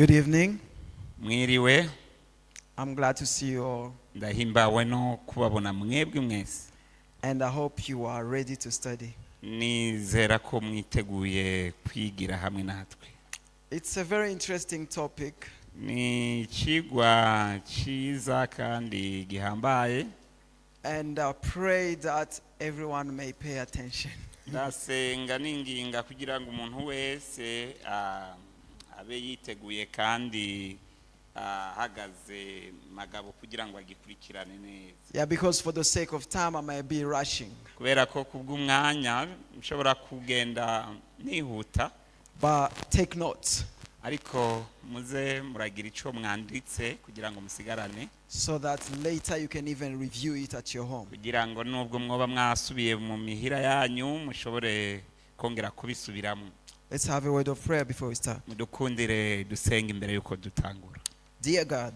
Good evening. Mwiriwe. I'm glad to see you all. Ndahimbawe no kubabona mwebwe mwese. And I hope you are ready to study. Nizera ko mwiteguye kwigira hamwe natwe. It's a very interesting topic. Ni ikigwa cyiza kandi gihambaye. And I pray that everyone may pay attention. Ndasenga ninginga kugira ngo umuntu wese abe yiteguye kandi ahagaze magabo kugira ngo agikurikirane neza. Yeah, because for the sake of time, I might be rushing. Kubera ko kubw'umwanya nshobora kugenda nihuta. But take notes ariko muze muragira icyo mwanditse kugira ngo musigarane so that later you can even review it at your home. Kugira ngo nubwo mwoba mwasubiye mu mihira yanyu mushobore kongera kubisubiramo. Let's have a word of prayer before we start. Mudukundire dusenga imbere y'uko dutangura. Dear God,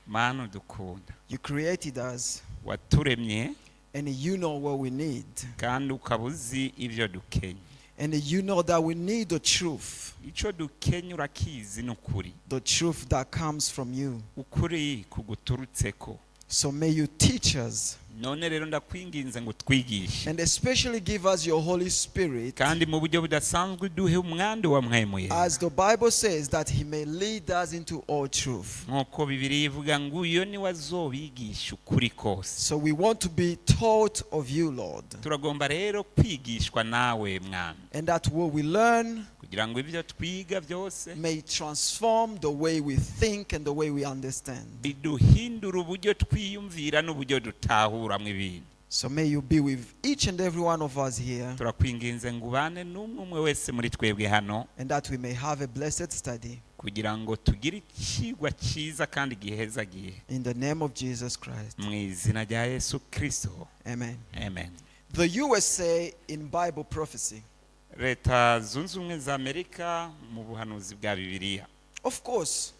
Mana udukunda, you created us waturemye and you know what we need. Kandi ukaba uzi ibyo dukenye. And you know that we need the truth, icyo dukenye urakizi ni ukuri, the truth that comes from you. Ukuri kuguturutseko. So may you teach us none rero ndakwinginze ngo twigishe and especially give us your Holy Spirit, kandi mu buryo budasanzwe duhe umwandu wa Mpwemu Yera as the Bible says, that he may lead us into all truth. Nk'uko Bibiliya ivuga ngo uyo niwe azobigisha ukuri kose. So we want to be taught of you, Lord. Turagomba rero kwigishwa nawe Mwami. And that what we learn kugira ngo ibyo twiga byose may transform the way we think and the way we understand. Biduhindura uburyo twiyumvira n'uburyo dutahuramo ibintu. So may you be with each and every one of us here, turakwinginze ngo ubane n'umwe umwe wese muri twebwe hano and that we may have a blessed study. Kugira ngo tugire ikigwa cyiza kandi gihezagiye. In the name of Jesus Christ. Mu izina rya Yesu Kirisito. Amen. Amen. The USA in Bible prophecy. Leta Zunze Ubumwe za Amerika mu buhanuzi bwa Bibiliya. Of course,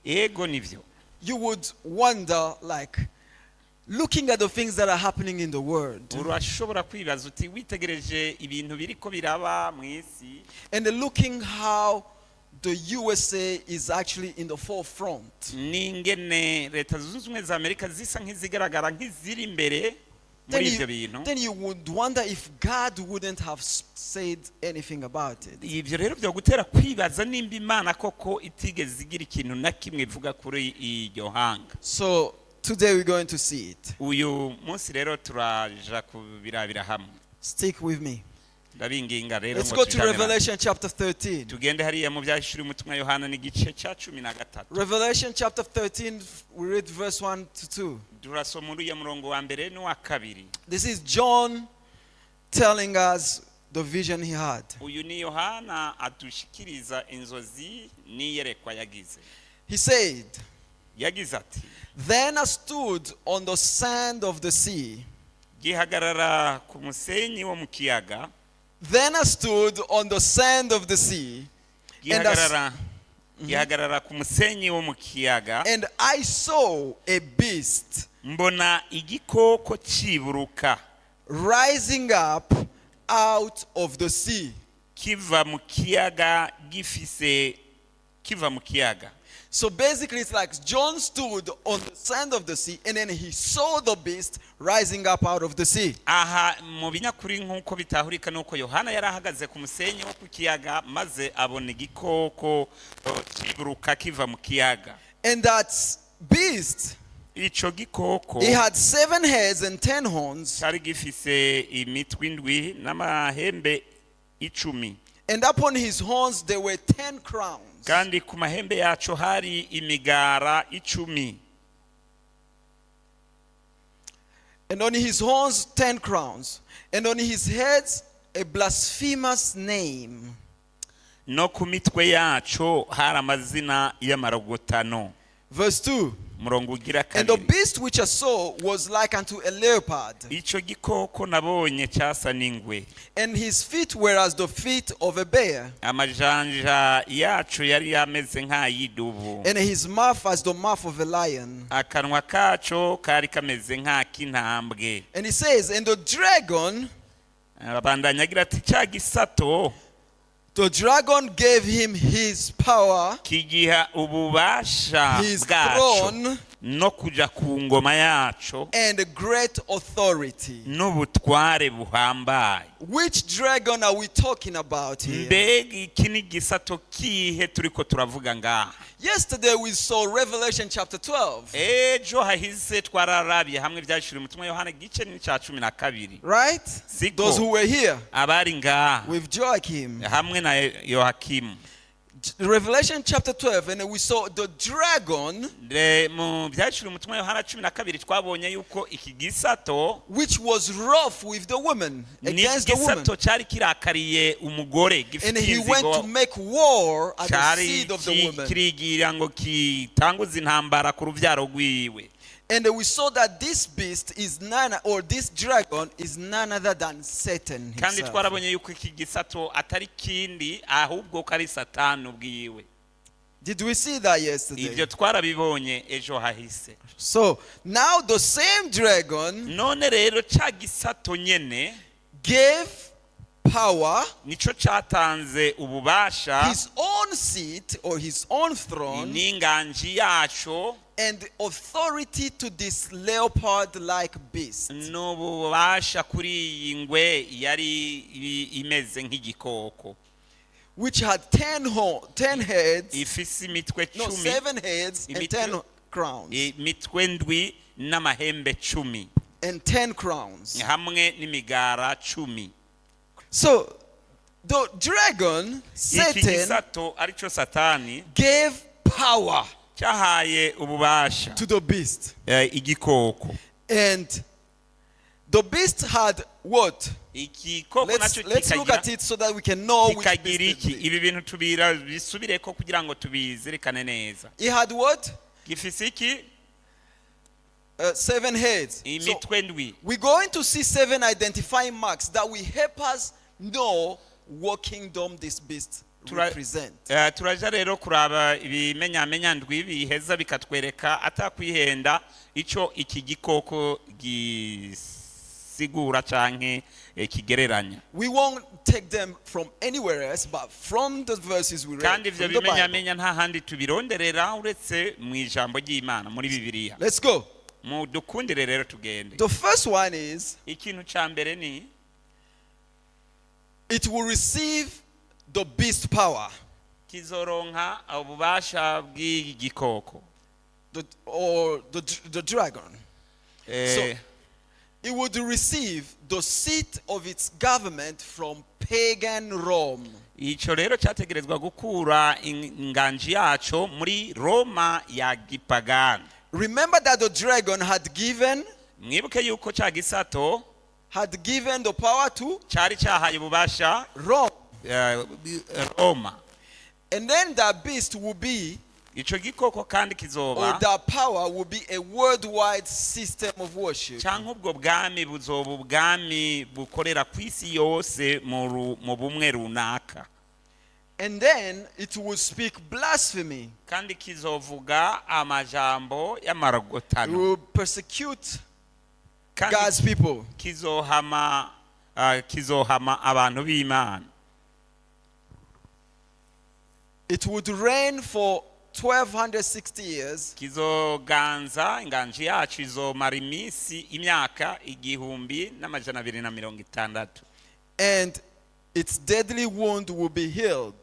yego nibyo, you would wonder, like, looking at the things that are happening in the world urashobora kwibaza uti witegereje ibintu biriko biraba mu isi and looking how the USA is actually in the forefront. N'ingene Leta Zunze Ubumwe za Amerika zisa nk'izigaragara nk'iziri imbere Then muri ibyo bintu, then you would wonder if God wouldn't have said anything about it. Ibyo rero byagutera kwibaza nimba Imana koko itigeze igira ikintu na kimwe ivuga kuri iryo hanga. So today we're going to see it. Uyu munsi rero turaja kubirabira hamwe. Stick with me. Ndabinginga rero Let's ngo go to tujane natwe. Revelation chapter 13. Tugende hariya mu Byahishuriwe umutumwa Yohana n'igice cya 13. Revelation chapter 13, we read verse 1 to 2. Turasoma uriya murongo wa mbere n'uwa kabiri. This is John telling us the vision he had. Uyu ni Yohana adushikiriza inzozi n'iyerekwa yagize. He said, yagize ati, "Then I stood on the sand of the sea. Gihagarara ku musenyi wo mu kiyaga. Then I stood on the sand of the sea, and I, gihagarara ku musenyi wo mu kiyaga and I saw a beast mbona igikoko ciburuka rising up out of the sea." Kiva mu kiyaga gifise kiva mu kiyaga. So basically, it's like John stood on the sand of the sea and then he saw the beast rising up out of the sea. Aha mu binyakuri nk'uko bitahurika nuko Yohana yari ahagaze ku musenyi wo ku kiyaga maze abona igikoko kiburuka kiva mu kiyaga. And that beast, ico gikoko he had seven heads and 10 horns, cyari gifise imitwe indwi n'amahembe 10. And upon his horns there were 10 crowns. Kandi ku mahembe yaco hari imigara 10. And on his horns 10 crowns, and on his heads a blasphemous name. No ku mitwe yaco hari amazina y'amarogotano. Verse 2. Umurongo ugira And the kabiri. Beast which I saw was like unto a leopard, ico gikoko nabonye cyasa n'ingwe and his feet were as the feet of a bear, amajanja yaco yari yameze nk'ay'idubu and his mouth as the mouth of a lion. Akanwa kaco kari kameze nk'ak'intambwe. And he says, "And the dragon abandanya agira ati cya gisato The dragon gave him his power, Kigiha ububasha his bwaco throne, no kuja ku ngoma yaco and great authority. N'ubutware buhambaye. Which dragon are we talking about here? Mbega iki ni igisato kihe turiko turavuga ngaha? Yesterday we saw Revelation chapter 12, Ejo hahise twararabiye hamwe ibyahishuriwe umutumwa Yohana igice ni cya 12. Right? Siko. Those who were here Abari ngaha with Joachim. Hamwe na Yohakimu. Revelation chapter 12, and we saw the dragon, Mu byahishuriwe umutumwa Yohana 12 twabonye yuko iki gisato which was rough with the woman, ni against the woman. igisato cyari kirakariye umugore gifite And he went inzigo to make war at the cyari seed of the woman. Kirigira ngo kitanguze intambara ku rubyaro rwiwe. And we saw that this beast is none, or this dragon is none other than Satan Kandi himself. twarabonye yuko iki gisato atari kindi ahubwo ko ari Satani ubwiwe. Did we see that yesterday? Ibyo twarabibonye ejo hahise. So now the same dragon None rero cya gisato nyene gave power, nico cyatanze ububasha his own seat or his own throne, n'inganji yaco and authority to this leopard like beast. N'ububasha kuri iyi ngwe yari imeze nk'igikoko Which had 10 heads, ifise imitwe no, 10 seven heads and 10 crowns. Imitwe ndwi n'amahembe 10 And 10 crowns. Hamwe n'imigara 10. So the dragon, Iki Satan, gisato aricyo Satani gave power cyahaye ububasha to the beast. Igikoko. And the beast had what? Igikoko Let's, nacyo let's look at kikagira it so that we can know which kikagira beast iki? it is. Ibi bintu tubira bisubireko kugira ngo tubizirikane neza. It had what? Gifise iki? Seven heads. So Imitwe ndwi. We're going to see seven identifying marks that will help us know what kingdom this beast represent. Turaja rero kuraba ibimenyamenya ndwi biheza bikatwereka atakwihenda ico iki gikoko gisigura canke kigereranya. We won't take them from anywhere else, but from the verses we read Kandi ivyo from the Bible. bimenyamenya nta handi tubironderera uretse mu ijambo ry'Imana muri Bibiliya. Let's go. Mu dukundire rero tugende. The first one is Ikintu ca mbere ni it will receive the beast power, kizoronka ububasha bw'igikoko or the dragon. It would receive the seat of its government from pagan Rome. Ico rero cyategerezwa gukura inganji yaco muri Roma ya gipagani. Remember that the dragon had given Mwibuke yuko cya gisato had given the power to cyari cyahaye ububasha Rome. Roma. And then that beast will be, Ico gikoko kandi or kizoba that power will be a worldwide system of worship. Canke ubwo bwami buzoba ubwami bukorera ku isi yose mu bumwe runaka. And then it will speak blasphemy. Kandi kizovuga amajambo It y'amarogotano. Will persecute Kandi God's people. Kizohama abantu b'Imana. It would reign for 1260 years. Kizoganza inganji yacu izomara iminsi imyaka 1260. And its deadly wound will be healed.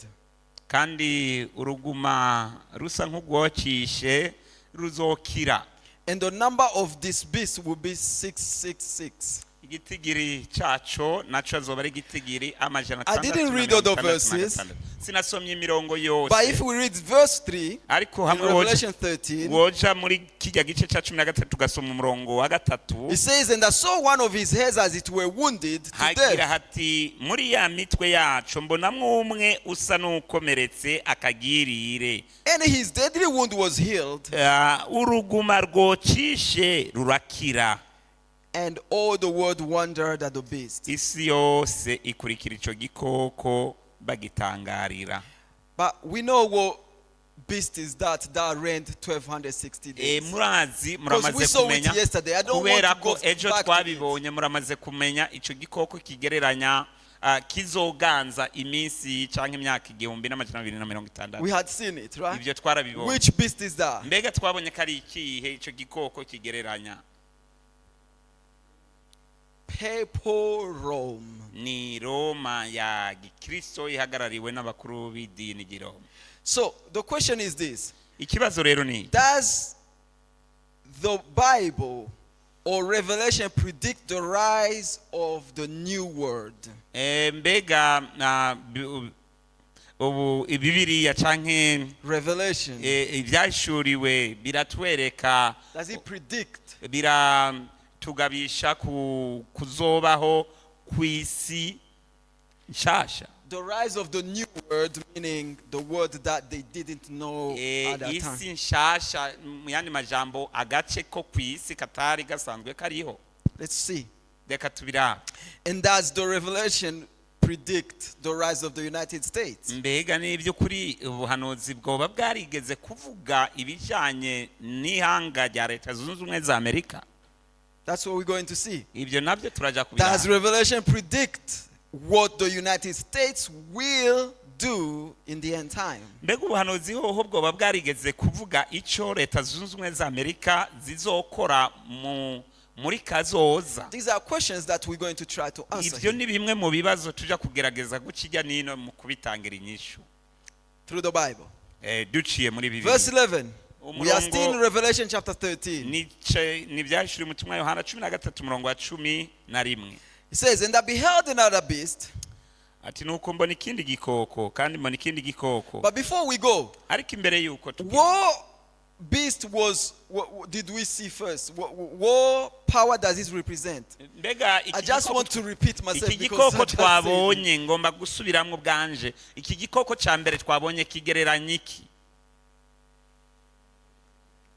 Kandi uruguma rusa nk'urwocishe ruzokira. And the number of this beast will be 666. Igitigiri cyaco naco azoba ari igitigiri amajana I didn't atandatu na read all the mirongo itandatu na verses. gatandatu. Sinasomye imirongo yose. But if we read verse 3 Ariko in hamwe woja Revelation 13, woja muri kijya gice cya 13 tugasoma umurongo wa 3 it says, "And I saw one of his heads as it were wounded to hagira death, hati muri ya mitwe yacu mbonamwo umwe usa n'ukomeretse akagirire and his deadly wound was healed, Uruguma rwocishe rurakira and all the world wondered at the beast." Isi yose ikurikira ico gikoko bagitangarira. But we know what beast is that that reigned 1260 days. Murazi Because we muramaze saw it kumenya yesterday. I don't kubera want to ko go ejo back to it. twabibonye muramaze kumenya ico gikoko kigereranya. kizoganza iminsi canke imyaka 1260. We had seen it, right? Ibyo twarabibonye. Which beast is that? Mbega twabonye ko ari ikihe ico gikoko kigereranya? Papal Rome. Ni Roma ya gikristo ihagarariwe n'abakuru b'idini ry'i Roma. So the question is this: Ikibazo rero ni iki? Does the Bible or Revelation predict the rise of the new world? Mbega ubu Ibibiriya canke Revelation. Ivyahishuriwe biratwereka, Does it predict biratugabisha ku kuzobaho kw'isi nshasha? The rise of the new world, meaning the world that they didn't know at that Isi time? nshasha, mu yandi majambo agace ko kw'isi katari gasanzwe kariho. Let's see. Reka tubirabe. And does the Revelation predict the rise of the United States? Mbega n'iby'ukuri ubuhanuzi bwoba bwarigeze kuvuga ibijyanye n'ihanga rya Leta Zunze Ubumwe za Amerika? That's what we're going to see. Ibyo nabyo turajya Does kubiraba. Revelation predict what the United States will do in the end time? Mbega ubuhanuzi hoho bwoba bwarigeze kuvuga icyo Leta Zunze Ubumwe za Amerika zizokora mu muri kazoza? These are questions that we're going to try to answer Ibyo here ni bimwe mu bibazo tujya kugerageza guca ijya n'ino mu kubitangira inyishu through the Bible. Duciye muri Verse Bibiliya. 11. We are still in Revelation chapter 13. Ni ibyahishuriwe umutumwa Yohana 13, umurongo wa 11. It says, "And I beheld another beast." Ati nuko mbona ikindi gikoko, kandi mbona ikindi gikoko. But before we go, Ariko imbere y'uko tugenda, what beast what did we see first? What power does it represent? Mbega iki I just gikoko, want to repeat myself iki because I gikoko just said it. twabonye, ngomba gusubiramo ubwanje, iki gikoko cya mbere twabonye kigereranya iki?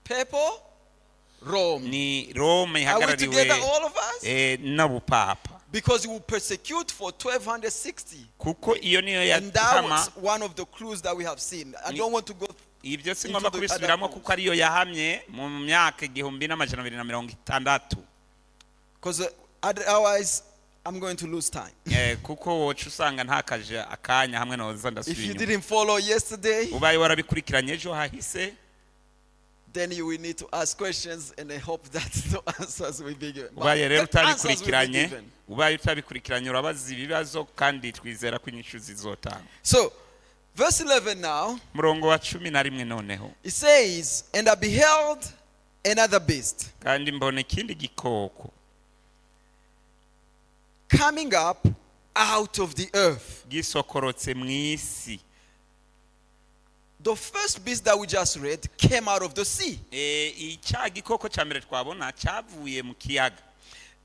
Papal Rome. Ni Rome Are we ihagarariwe together, all of us? N'ubupapa. Because he will persecute for 1260. Kuko iyo niyo And that yahama. was one of the clues that we have seen. I don't want to go Ibyo si into ngomba the kubisubiramo other kuko ariyo yahamye mu myaka 1260. because otherwise I'm going to lose time. Kuko woca usanga ntakaje akanya hamwe noza If ndasubira you inyuma. didn't follow yesterday, Ubaye warabikurikiranye ejo hahise, then you will need to ask questions, and I hope that the answers will be given. But ubaye rero the answers will be utabikurikiranye, given. ubaye utabikurikiranye urabaza ibibazo kandi twizera ko inyishu zizotanga. So, verse 11 now, Umurongo wa 11 noneho. it says, "And I beheld another beast Kandi mbona ikindi gikoko coming up out of the earth." gisokorotse mu isi. The first beast that we just read came out of the sea. Icya gikoko cya mbere twabona cyavuye mu kiyaga.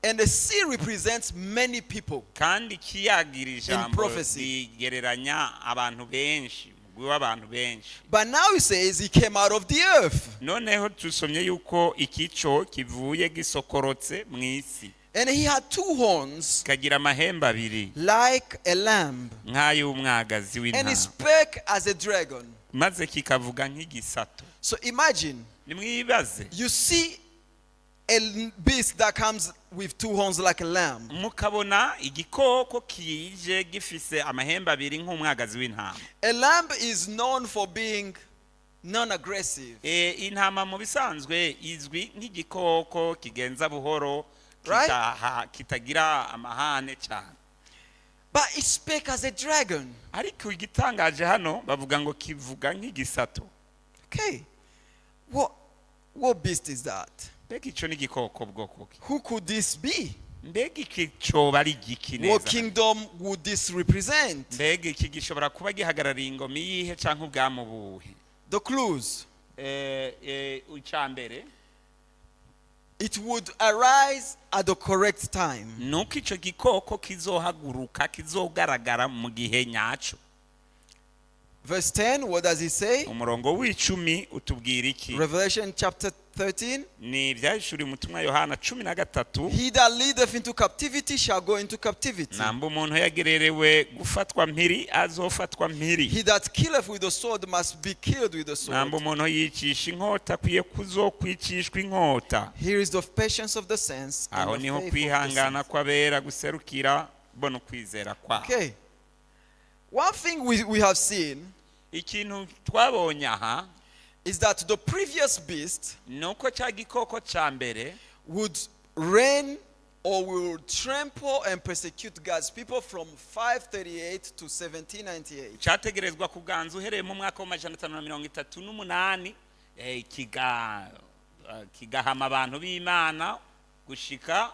And the sea represents many people. Kandi ikiyaga, iri jambo prophecy. rigereranya abantu benshi, umugwi w'abantu benshi. But now he says he came out of the earth. Noneho tusomye yuko ikico kivuye gisokorotse mu isi. And he had two horns Kagira amahembe abiri like a lamb. nk'ay'umwagazi And he w'intama, spake as a dragon. maze kikavuga nk'igisato. So imagine Nimwibaze, you see a beast that comes with two horns like a lamb. mukabona igikoko kije gifise amahembe abiri nk'umwagazi w'intama. A lamb is known for being non aggressive. Intama mu bisanzwe izwi nk'igikoko kigenza buhoro, Right? kitagira amahane cyane. But it spake as a dragon. Ariko igitangaje hano bavuga ngo kivuga nk'igisato. Okay. What beast is that? Mbega icyo ni igikoko bwoko ki? Who could this be? Mbega iki coba ari igiki What neza? kingdom would this represent? Mbega iki gishobora kuba gihagarariye ingoma iyihe cyangwa ubwami buhe? The clues. Icya mbere, It would arise at the correct time. ni uko icyo gikoko kizohaguruka, kizogaragara mu gihe nyacyo. Verse 10, what does it say? Umurongo w'icumi utubwira iki? Revelation chapter 13. Ni ibyahishuriwe umutumwa Yohana 13. "He that leadeth into captivity shall go into captivity." Namba umuntu yagererewe gufatwa mpiri azofatwa mpiri. "He that killeth with the sword must be killed with the sword." Namba umuntu yicisha inkota akwiye kuzokwicishwa inkota. Here is the patience of the saints and Aho the niho faith of the kwihangana saints. kw'abera guserukira. Bo no kwizera kwabo. Okay. One thing we have seen Ikintu twabonye aha is that the previous beast ni uko cya gikoko cya mbere would reign or will trample and persecute God's people from 538 to 1798. Cyategerezwa kuganza uhereye mu mwaka wa 538, kigahama abantu b'Imana gushika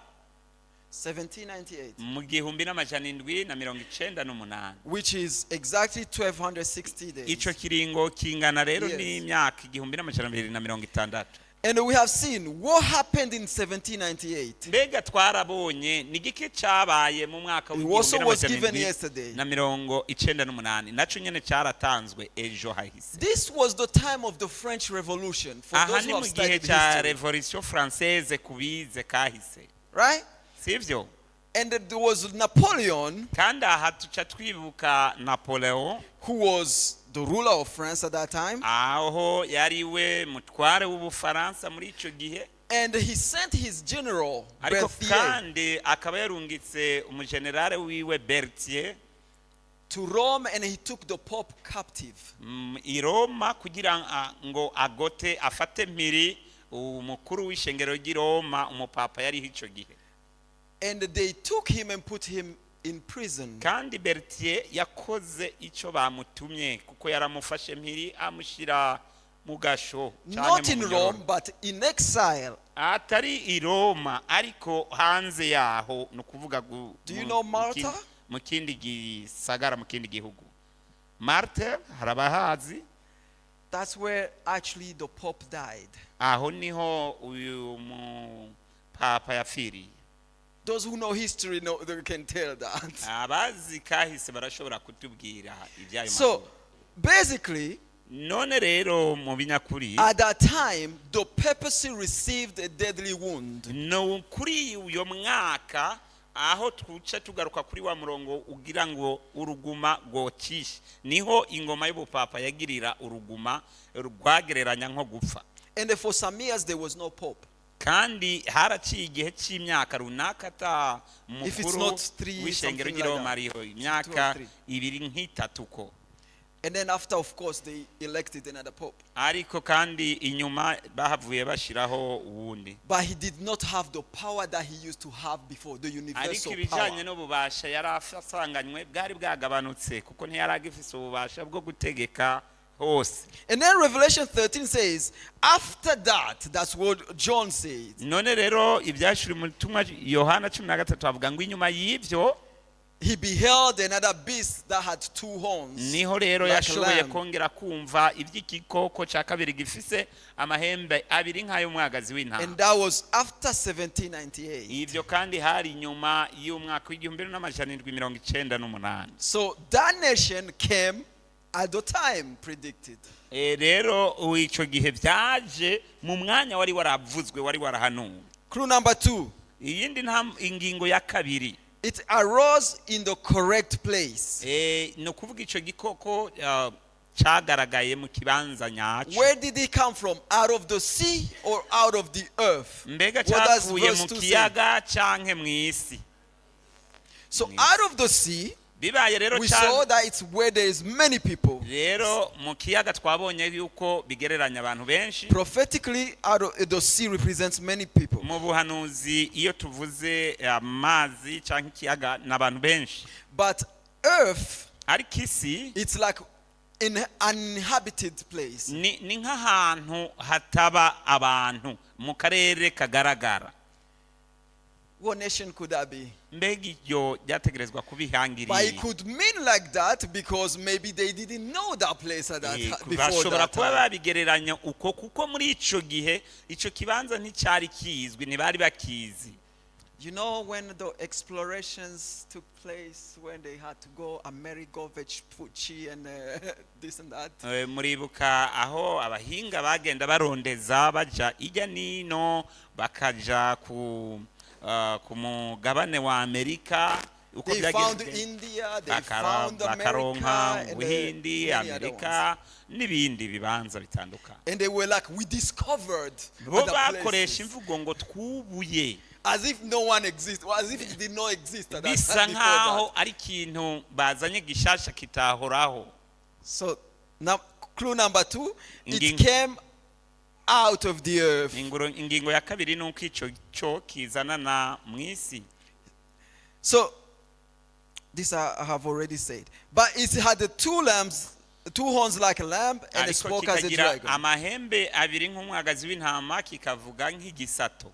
1798, mu 1798, which is exactly 1260 days. Ico kiringo kingana rero Yes. n'imyaka 1260. And we have seen what happened in 1798. Mbega twarabonye ni igiki cyabaye mu mwaka It also was w'igihumbi given n'amajana yesterday. na mirongo icenda n'umunani? Naco nyene cyaratanzwe ejo hahise. This was the time of the French Revolution for Aha those ni who mu have gihe studied cya history. Révolution française kubize kahise. Right? Sivyo? And there was Napoleon, Kandi aha tuca twibuka Napoleon, who was the ruler of France at that time. Aho yari we mutware w'Ubufaransa muri ico gihe. And he sent his general, Ariko Berthier, kandi akaba yarungitse umujenerale wiwe Berthier to Rome, and he took the Pope captive. I Roma kugira ngo agote afate mpiri umukuru w'ishengero ry'i Roma, umupapa yariho ico gihe. And they took him and put him in prison. Kandi Berthier yakoze icyo bamutumye kuko yaramufashe mpiri amushyira mu gasho canke Not mu in munyororo. Rome, but in exile. Atari i Roma ariko hanze yaho, ni ukuvuga Do you know Malta? mu kindi gisagara, mu kindi gihugu. Malte harabahazi? That's where actually the Pope died. Aho niho uyu mupapa yapfiriye. Those who know history know they can tell that. Abazi kahise barashobora kutubwira ibyayo So makuru. basically, None rero mu binyakuri, at that time, the papacy received a deadly wound. No kuri uyo mwaka aho tuca tugaruka kuri wa murongo ugira ngo uruguma rwocishe, niho ingoma y'ubupapa yagirira uruguma rwagereranya nko gupfa. And for some years, there was no pope. Kandi haraciye igihe cy'imyaka runaka ata If it's mukuru not three, w'ishengero something like ry'i Roma that. ariho, Two or imyaka three. 2 nk'itatu ko. And then after, of course, they elected another pope. Ariko kandi inyuma bahavuye bashyiraho uwundi. But he did not have the power that he used to have before, the Ariko universal ibijyanye power. n'ububasha yari asanganywe bwari bwagabanutse kuko ntiyari agifise ububasha bwo gutegeka hose. And then Revelation 13 says, after that, that's what John says. None rero ibyashuri mu tumwa Yohana 13 avuga ngo inyuma y'ibyo, He beheld another beast that had two horns, niho rero like a yashoboye lamb. Kongera kumva iby'igikoko cya kabiri gifise amahembe abiri nk'ay'umwagazi w'intama. And that was after 1798. Ibyo kandi hari inyuma y'umwaka wa 1798. So that nation came at the time predicted. Rero icyo gihe byaje mu mwanya wari waravuzwe, wari warahanuwe. Clue number two. Iyindi ingingo ya kabiri. It arose in the correct place. Ni ukuvuga icyo gikoko cyagaragaye mu kibanza nyacyo. Where did it come from? Out of the sea or out of the earth? Mbega What does cyavuye verse mu 2 say? kiyaga canke mu isi? So out of the sea, Bibaye rero we saw that it's where there is many people. Rero mu kiyaga twabonye yuko bigereranya abantu benshi. Prophetically, out of the sea represents many people. Mu buhanuzi iyo tuvuze amazi cyangwa ikiyaga ni abantu benshi. But earth, Ariko isi, it's like an uninhabited place. ni nk'ahantu hataba abantu mu karere kagaragara. What nation could that be? Mbega iryo ryategerezwa But it kubihangiriye? could mean like that because maybe they didn't know that place at that before Bashobora that kuba time. babigereranya uko kuko muri ico gihe ico kibanza nticyari kizwi, ntibari bakizi. You know when the explorations took place, when they had to go Amerigo Vespucci and this and that. Muribuka aho abahinga bagenda barondeza baja ijya nino bakaja ku mugabane wa Amerika uko They found byagenze. India, they found America, Bakaronka and Ubuhindi, many other ones. Amerika n'ibindi bibanza bitandukanye. And they were like, we discovered Bo other bakoresha places. imvugo ngo twubuye. As if no one exists, or as if it did not exist at that Bisa time before nkaho that. ari ikintu bazanye gishasha kitahoraho. So now, clue number two, it came out of the earth. Ingingo ya kabiri ni uko icyo cyo kizanana mu isi. So this I have already said. But it had the two lambs, two horns like a lamb, and it Ariko spoke as a kikagira dragon. Amahembe abiri nk'umwagazi w'intama, kikavuga nk'igisato.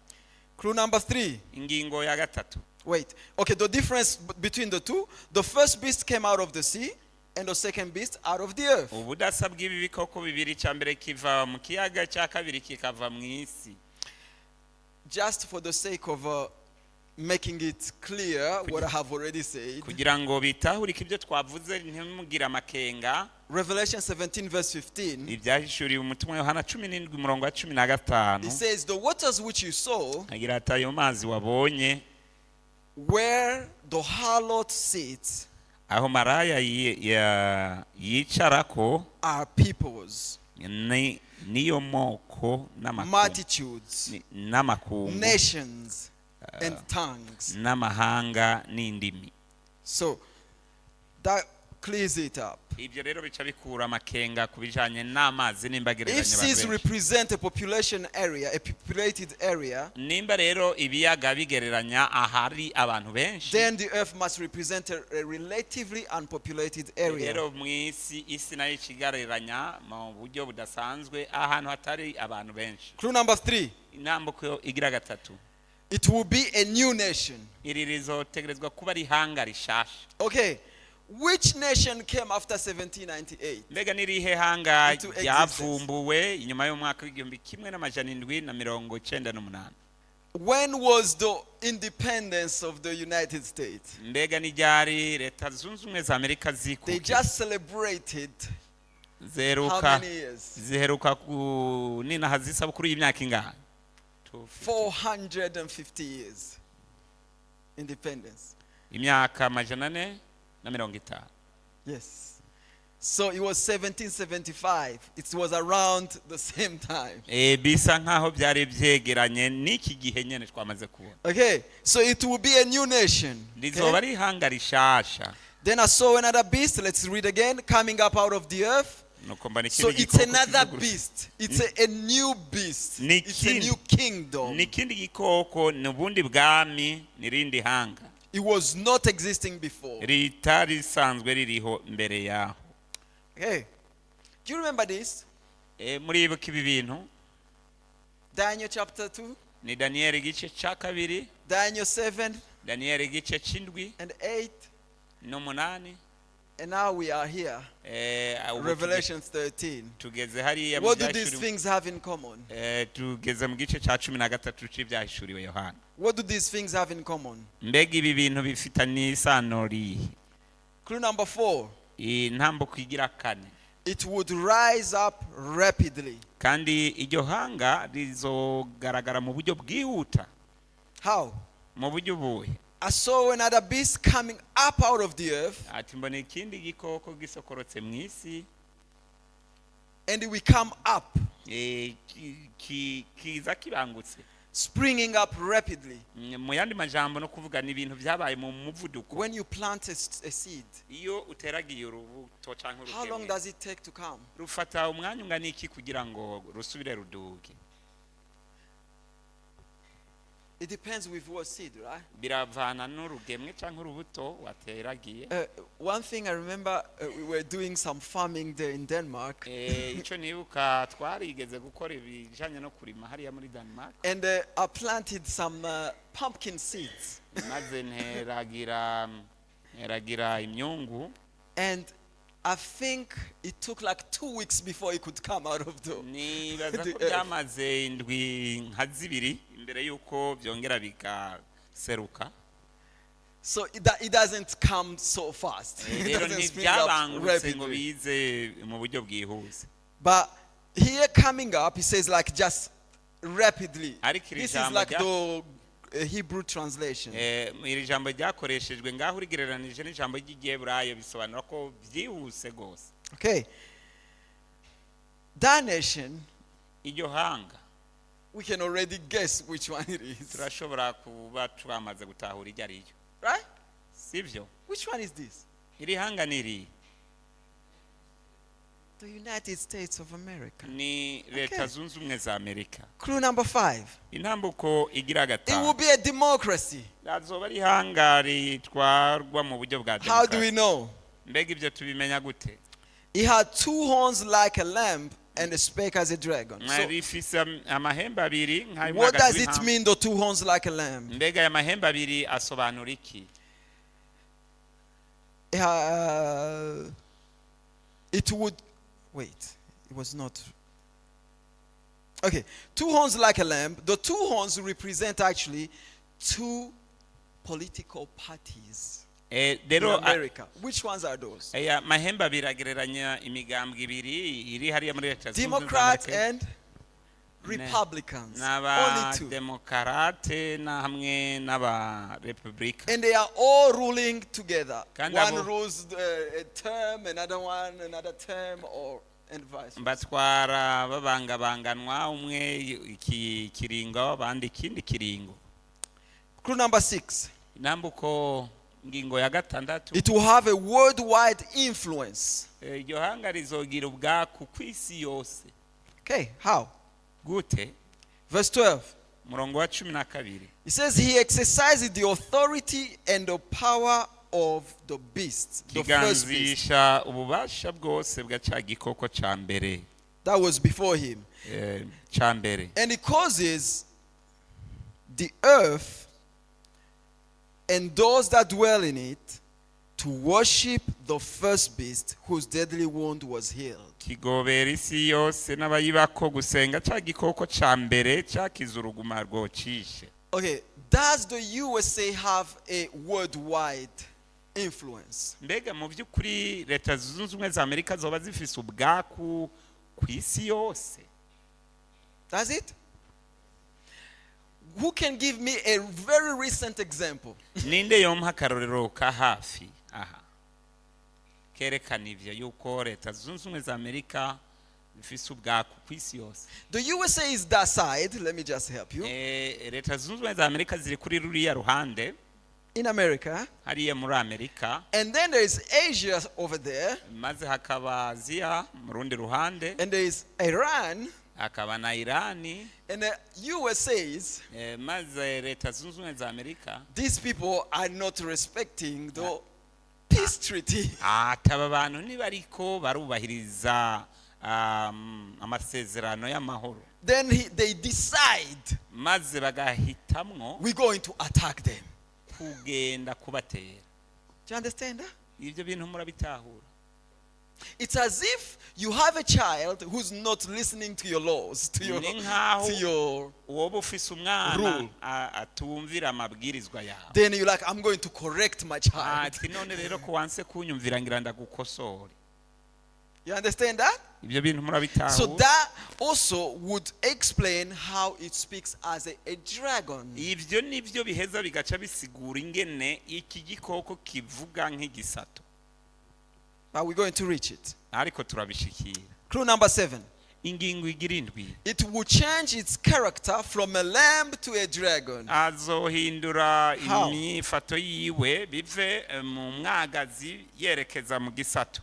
Clue number three. Ingingo ya gatatu. Wait. Okay, the difference between the two: the first beast came out of the sea, and the second beast out of the earth. Ubudasa bw'ibi bikoko bibiri, icya mbere kiva mu kiyaga, icya kabiri kikava mu isi. Just for the sake of making it clear what I have already said, Kugira ngo bitahurike ibyo twavuze, ntimugire amakenga. Revelation 17, verse 15, Ibyahishuriwe umutumwa Yohana 17 umurongo wa 15, it says, "The waters which you saw, agira ati ayo mazi wabonye, where the harlot sits, aho maraya yicarako, are peoples, niyo moko n'amakungu, multitudes, n'amakungu, nations, and tongues." n'amahanga n'indimi. So that clears it up. Ibyo rero bica bikura amakenga ku bijanye n'amazi nimba agereranya If abantu seas benshi. Represent a population area, a populated area, Nimba rero ibiyaga bigereranya ahari abantu benshi, then the earth must represent a relatively unpopulated area. Rero mu isi, isi nayo ikigereranya mu buryo budasanzwe ahantu hatari abantu benshi. Clue number three: Intambuko igira gatatu. it will be a new nation. Iri rizotegerezwa kuba ari ihanga rishasha. Okay, which nation came after 1798 Mbega n'irihe hanga into existence? ryavumbuwe inyuma y'umwaka w'1798? When was the independence of the United States? Mbega n'iryari Leta Zunze Ubumwe za Amerika They zikukira? just celebrated how Zeruka many years? Ziheruka ku ninahaza isabukuru y'imyaka ingahe? 450 years. Independence. Imyaka 450. Yes. So it was 1775. It was around the same time. Bisa nkaho byari byegeranye n'iki gihe nyene twamaze kubona. Okay, so it will be a new nation. Rizoba Okay? ari ihanga rishasha. Then I saw another beast. Let's read again. Coming up out of the earth. Nuko mbona So ikindi it's gikoko another kizuguru- beast. It's a new beast. Ni It's a kindi. new kingdom. Ni ikindi gikoko, ni ubundi bwami, ni irindi hanga It was not existing before. Ritari risanzwe ririho mbere yaho. Okay. Do you remember this? Muribuka ibi bintu? Daniel chapter 2, Ni Daniyeli igice cya kabiri, Daniel 7 Daniyeli igice cy'indwi and 8. n'umunani. And now we are here. Ubu Revelation 13. tugeze hariya mu What do these Byahishuriwe- things have in common? Tugeze mu gice cya 13 cy'ibyahishuriwe Yohana. What do these things have in common? Mbega ibi bintu bifitanye isano rihe? Clue number 4. Intambuko igira kane. It would rise up rapidly. Kandi iryo hanga rizogaragara mu buryo bwihuta. How? Mu buryo ubuhe? I saw another beast coming up out of the earth, Ati mbona ikindi gikoko gisokorotse mu isi, and it will come up, kiza kibangutse, springing up rapidly. Mu yandi majambo no kuvuga ni ibintu byabaye mu muvuduko. When you plant a seed, Iyo uteragiye urubuto cyangwa how long urugemwe, does it take to come? Rufata umwanya ungana iki kugira ngo rusubire ruduge? It depends with what seed, right? Biravana n'urugemwe cyangwa urubuto wateragiye. One thing I remember, we were doing some farming there in Denmark, Icyo nibuka, twarigeze gukora ibijyanye no kurima hariya muri Denmark, and I planted some pumpkin seeds. Maze nteragira imyungu. And I think it took like 2 weeks before it could come out of the Nibaza the ko earth. byamaze indwi nka zibiri imbere y'uko byongera bikaseruka. So it doesn't come so fast. It Rero doesn't spring up ntibyabangutse ngo rapidly. bize mu buryo bwihuse. But here coming up, he says like just rapidly. Ariko iri This is jambo like the Hebrew translation. Iri jambo ryakoreshejwe ngaho urigereranije n'ijambo ry'igiheburayo bisobanura ko byihuse rwose. Okay. That nation Iryo hanga We can already guess which one it is. Turashobora kuba twamaze gutahura iryo ariyo. Right? Sibyo? Which one is this? Iri hanga ni irihe? The United States of America. Ni Leta Zunze Ubumwe za Amerika. Clue number 5. Intambuko igira It will gatanu. be a democracy. Azoba ari ihanga ritwarwa mu buryo bwa How do we demokarasi. know? Mbega ibyo tubimenya gute? It had two horns like a lamb and a spake as a dragon. So, Rifise amahembe abiri what nk'ay'umwagazi does it w'intama. mean, the two horns like a lamb? Mbega aya mahembe abiri asobanura iki? It would wait. It was not okay. Two horns like a lamb. The two horns represent actually two political parties Eh, in rero America. Which ones are those? Aya mahembe abiri agereranya imigambwe ibiri iri hariya muri Leta Zunze Ubumwe za Democrats Amerika. and Republicans. Only two. N'abademokarate na hamwe n'abarepubulika. And they are all ruling together. Kandi One rules a term, another one another term, or and vice versa. Batwara babangabanganwa, umwe iki kiringo, abandi ikindi kiringo. Clue number 6. Intambuko ngingo ya gatandatu. It will have a worldwide influence. Eh, iryo hanga rizogira ubwaku ku isi yose. Okay, how? Gute? Verse 12. Umurongo wa 12. It says he exercised the authority and the power of the beast, the first beast Kiganzisha ububasha bwose bwa cya gikoko cya mbere. That was before him. Eh, cya mbere. And it causes the earth and those that dwell in it to worship the first beast whose deadly wound was healed. Kigobera isi yose n'abayibako gusenga cya gikoko cya mbere cyakize uruguma rwocishe. Okay, does the USA have a worldwide influence? Mbega mu by'ukuri Leta Zunze Ubumwe za Amerika zoba zifise ubwaku ku isi yose? Does it? Who can give me a very recent example? Ninde yompa akarorero ka hafi aha kerekana ivyo yuko Leta Zunze Ubumwe za Amerika zifise ubwaku ku isi yose? The USA is that side. Let me just help you. Eh, Leta Zunze Ubumwe za Amerika ziri kuri ruriya ruhande. In America. Hariya muri Amerika. And then there is Asia over there. Maze hakaba Aziya mu rundi ruhande. And there is Iran. Hakaba na Irani. And the USA's. Eh, maze Leta Zunze Ubumwe za Amerika. These people are not respecting the peace treaty. Ataba bantu ntibariko barubahiriza amasezerano y'amahoro. Then they decide Maze bagahitamwo we're going to attack them. Kugenda kubatera. Do you understand that? Ibyo bintu murabitahura? It's as if you have a child who's not listening to your laws, Ni nkaho to your woba ufise umwana rule. Atumvira amabwirizwa yawe. Then you're like, "I'm going to correct my child." Ati none rero ko wanse kunyumvira ngira ndagukosore. You understand that? Ibyo bintu So murabitahura? that also would explain how it speaks as a dragon. Ibyo nibyo biheza bigaca bisigura ingene iki gikoko kivuga nk'igisato. But we're going to reach it. Ariko turabishikira. Clue number 7. Ingingo igira indwi. It will change its character from a lamb to a dragon. Azohindura How? imyifato yiwe bive mu mwagazi yerekeza mu gisato.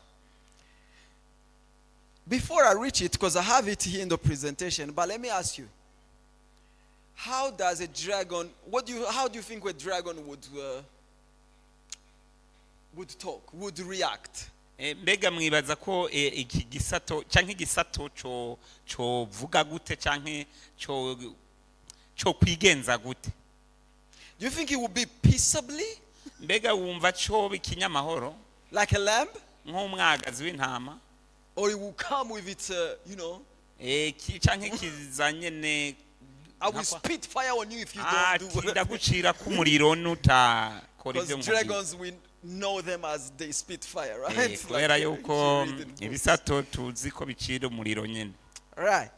Before I reach it, because I have it here in the presentation, but let me ask you. How does a dragon, what do you, how do you think a dragon would talk, would react? Eh, mbega mwibaza ko iki gisato canke igisato co covuga gute canke co co kwigenza gute? Do you think it would be peaceably, Mbega wumva coba ikinyamahoro like a lamb? nk'umwagazi w'intama? Or it will come with its, canke kizanye ne "I will spit fire on you if you don't do ati what" ndagucira k'umuriro nutakora Because ibyo nkubwiye. dragons, we know them as they spit fire, right? Eh, Like kubera if yuko you read in books. ibisato tuzi ko bicira umuriro nyine. Right.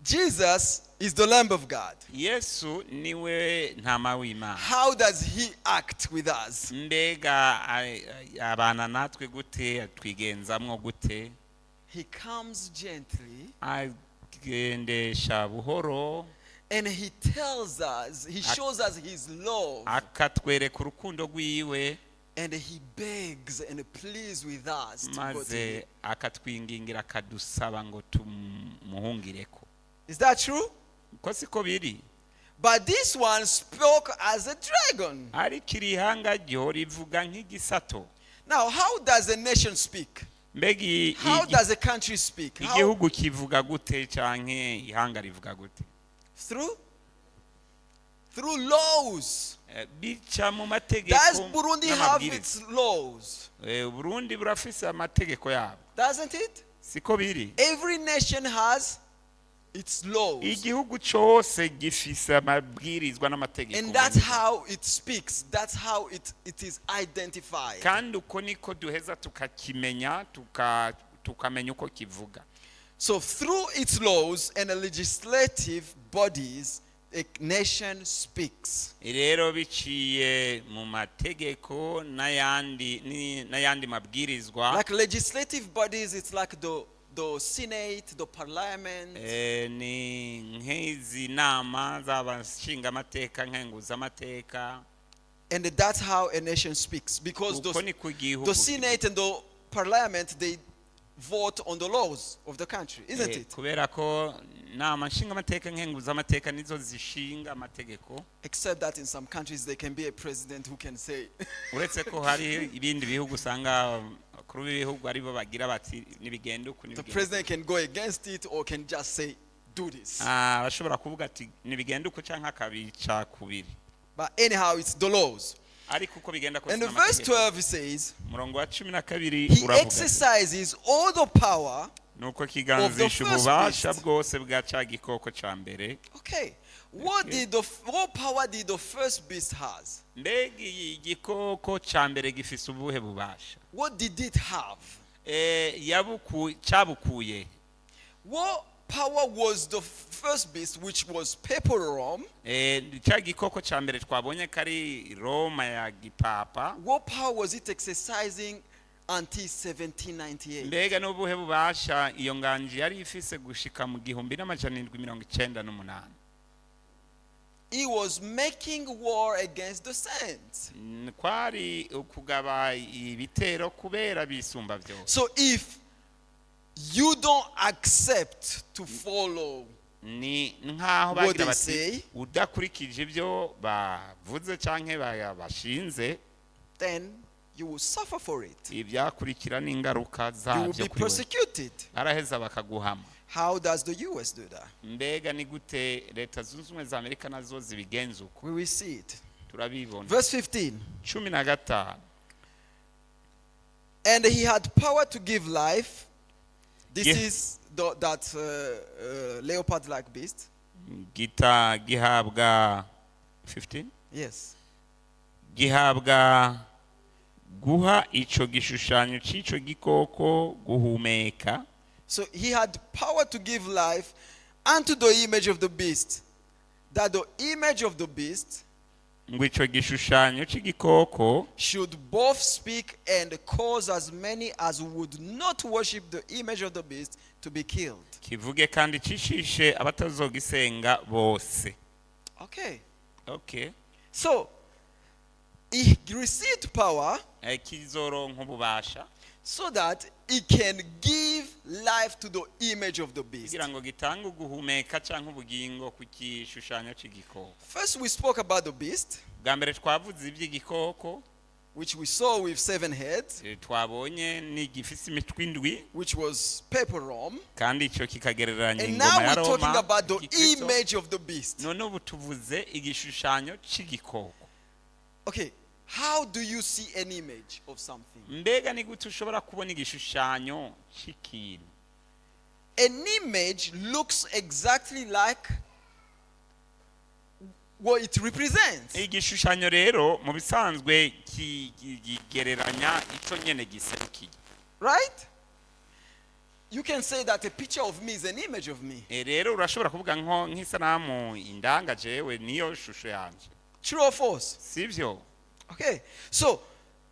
Jesus is the Lamb of God. Yesu niwe ntama w'Imana. How does he act with us? Mbega abana natwe gute, twigenzamwo gute? He comes gently Agendesha buhoro. And he tells us, he shows us his love. Akatwereka urukundo rwiwe. And he begs and pleads with us to go to him. Maze akatwingingira akadusaba ngo tumuhungireko. Is that true? Ko siko biri? But this one spoke as a dragon. Ariko iri hanga ryo rivuga nk'igisato. Now, how does a nation speak? Mbega How does a country speak? How? Igihugu kivuga gute canke ihanga rivuga gute? Through laws. Bica mu mategeko Does Burundi have n'amabwiriza. Its laws? Uburundi burafise amategeko yabo. Doesn't it? Siko biri? Every nation has its laws. Igihugu cose gifise amabwirizwa n'amategeko. And that's how it speaks. That's how it is identified. Kandi uko niko duheza tukakimenya tukamenya uko kivuga. So through its laws and the legislative bodies, a nation speaks. Rero biciye mu mategeko n'ayandi n'ayandi mabwirizwa. Like legislative bodies, it's like the Senate, the parliament. Ni nk'izi nama z'abashingamateka nkenguzamateka. And that's how a nation speaks. Because Uko niko igihugu the Senate and the parliament, they vote on the laws of the country, isn't it? Kubera ko nama nshingamateka nkenguzamateka nizo zishinga amategeko. Except that in some countries there can be a president who can say, Uretse ko hari ibindi bihugu usanga abakuru b'ibihugu aribo bagira bati nibigende uku the nibigende. President can go against it or can just say, "Do this." Ah, arashobora kuvuga ati nibigende uku canke akabica kubiri. But anyhow, it's the laws. Ariko uko bigenda kose And the verse n'amategeko. 12 says, Umurongo wa 12 he uravuga ati, exercises all the power nuko of the kiganzisha first ububasha beast. Bwose bwa ca gikoko ca mbere. Okay. What what power did the first beast has? Mbega iyi gikoko ca mbere gifise ubuhe bubasha? What did it have? Cabukuye. What power was the first beast, which was Papal Rome? Ca gikoko ca mbere twabonye ko ari Roma ya gipapa. What power was it exercising until 1798? Mbega n'ubuhe bubasha iyo nganji yari ifise gushika mu 1798? He was making war against the saints. Kwari ukugaba ibitero kubera bisumba byose. So if you don't accept to follow Ni nk'aho what bagira they bati say, udakurikije ibyo bavuze canke bashinze, then you will suffer for it. Ibyakurikira n'ingaruka You will zabyo be kuri wewe. Persecuted. Baraheza bakaguhama. How does the US do that? Mbega ni gute Leta Zunze Ubumwe za Amerika nazo zibigenza uko? We will see it. Turabibona. Verse 15. 15. And he had power to give life. This is that leopard like beast. Gita gihabwa 15. Yes. Gihabwa guha ico gishushanyo c'ico gikoko guhumeka. So he had power to give life unto the image of the beast, that the image of the beast ngo ico gishushanyo c'igikoko should both speak and cause as many as would not worship the image of the beast to be killed. Kivuge kandi cishishe abatazogisenga bose. Okay. Okay. So he received power Kizoronka ububasha so that he can give life to the image of the beast. Kugira ngo gitange uguhumeka canke ubugingo ku gishushanyo c'igikoko. First, we spoke about the beast, Bwa mbere twavuze iby'igikoko, which we saw with seven heads, twabonye ni gifise imitwe indwi, which was Papal Rome. Kandi icyo kikagereranya And ingoma now ya we're talking Roma about the Gikristo. Image of the beast. None ubu tuvuze igishushanyo c'igikoko. Okay, how do you see an image of something? Mbega ni gute ushobora kubona igishushanyo cy'ikintu? An image looks exactly like what it represents. Igishushanyo rero mu bisanzwe kigereranya icyo nyene giserukiye. Right? You can say that a picture of me is an image of me. Rero urashobora kuvuga nko nk'isanamu indanga jewe niyo shusho yanje. True or false? Sivyo? Okay. So,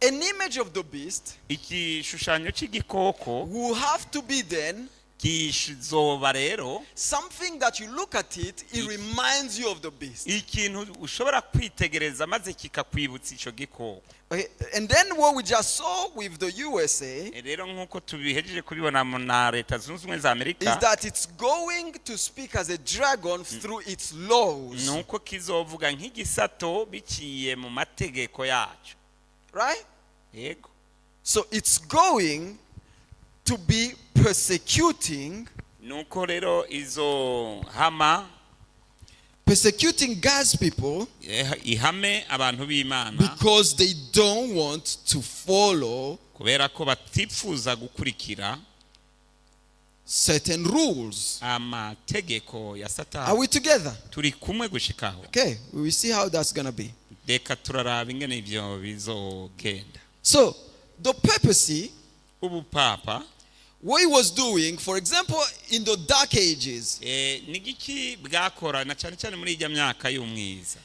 an image of the beast Igishushanyo cy'igikoko will have to be then Kizoba rero Something that you look at it, it reminds you of the beast. Ikintu ushobora kwitegereza maze kikakwibutsa icyo gikoko. Okay, and then what we just saw with the USA Rero nk'uko tubihejeje kubibona na Leta Zunze Ubumwe za Amerika is that it's going to speak as a dragon through its laws. Ni uko kizovuga nk'igisato biciye mu mategeko yacyo. Right? Yego. So it's going to be persecuting Ni uko rero izo hama persecuting God's people ihame abantu b'Imana because they don't want to follow kubera ko batipfuza gukurikira certain rules. Amategeko ya Are Satani. We together? Turi kumwe gushikaho? Okay, we will see how that's going to be. Reka turaraba ingene ibyo bizogenda. So, the papacy, Ubupapa what he was doing, for example, in the Dark Ages, ni igiki bwakora na cyane cyane muri ijya myaka y'umwiza?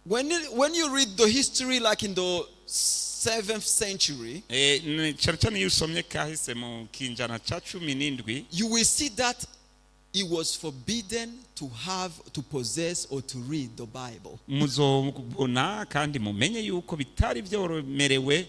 when you read the history, like in the 7th century, Cyane cyane iyo usomye kahise mu kinjana cya 17, you will see that it was forbidden to have, to possess, or to read the Bible. Muzobona kandi mumenye yuko bitari byoromerewe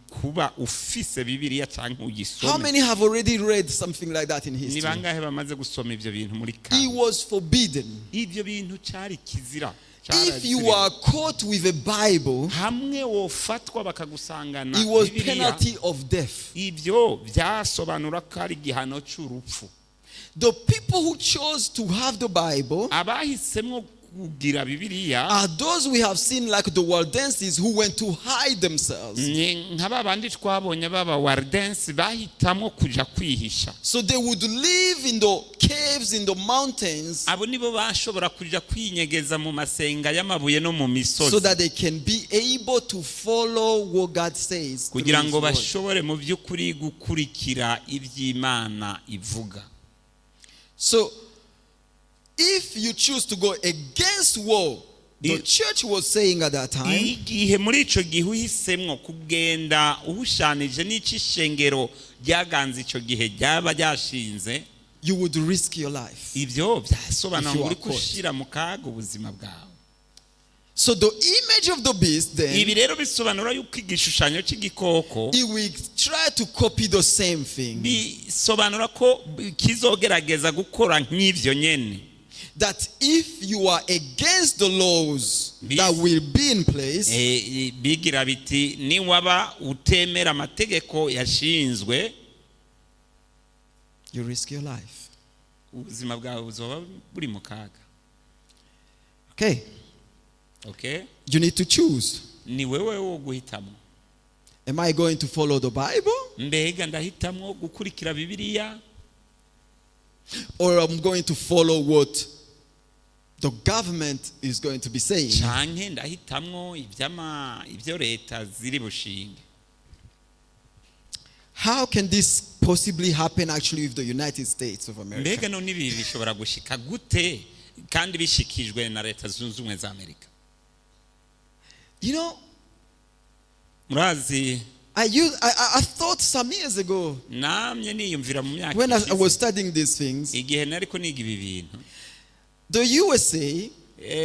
kuba ufise Bibiliya cyangwa How ugisome. many have already read something like that in Ni history? bangahe bamaze gusoma ibyo bintu muri It kahise? was forbidden. Ibyo bintu cyari kizira. If you Cyaraziriwe. are caught with a Bible, Hamwe wofatwa bakagusangana it was Bibiliya, penalty of death. Ibyo byasobanura ko ari igihano cy'urupfu. The people who chose to have the Bible Abahisemo kugira Bibiliya are those we have seen, like the Waldenses, who went to hide themselves. Ni nka ba bandi twabonye baba Wardensi bahitamo kuja kwihisha. So they would live in the caves, in the mountains, Abo nibo bashobora kuja kwinyegeza mu masenga y'amabuye no mu so misozi that they can be able to follow what God says through kugira His ngo word. bashobore mu by'ukuri gukurikira iby'Imana ivuga. So if you choose to go against what the church was saying at that time, Igihe muri ico gihe uhisemwo kugenda uhushanije n'icyo ishengero ryaganze ico gihe ryaba ryashinze, you would risk your life. Ibyo byasobanura If you ngo are uri caught. gushyira mu kaga ubuzima bwawe. So the image of the beast then, Ibi rero bisobanura yuko igishushanyo cy'igikoko it will try to copy the same thing. Bisobanura ko kizogerageza gukora nk'ibyo nyene. That if you are against the laws that will be in place, Bigira biti niwaba utemera amategeko yashinzwe, you risk your life. Ubuzima bwawe buzoba buri mu kaga. Okay. Okay. You need to choose. Ni wewe wo guhitamo. Am I going to follow the Bible Mbega ndahitamwo gukurikira Bibiliya or I'm going to follow what the government is going to be saying? Canke ndahitamwo iby'ama ibyo leta ziri bushinge? How can this possibly happen actually with the United States of America? Mbega none ibi bishobora gushika gute kandi bishikijwe na Leta Zunze Ubumwe za Amerika? Murazi, I thought some years ago namye niyumvira mu myaka when I ishize, was studying these things, igihe nariko niga ibi bintu, the USA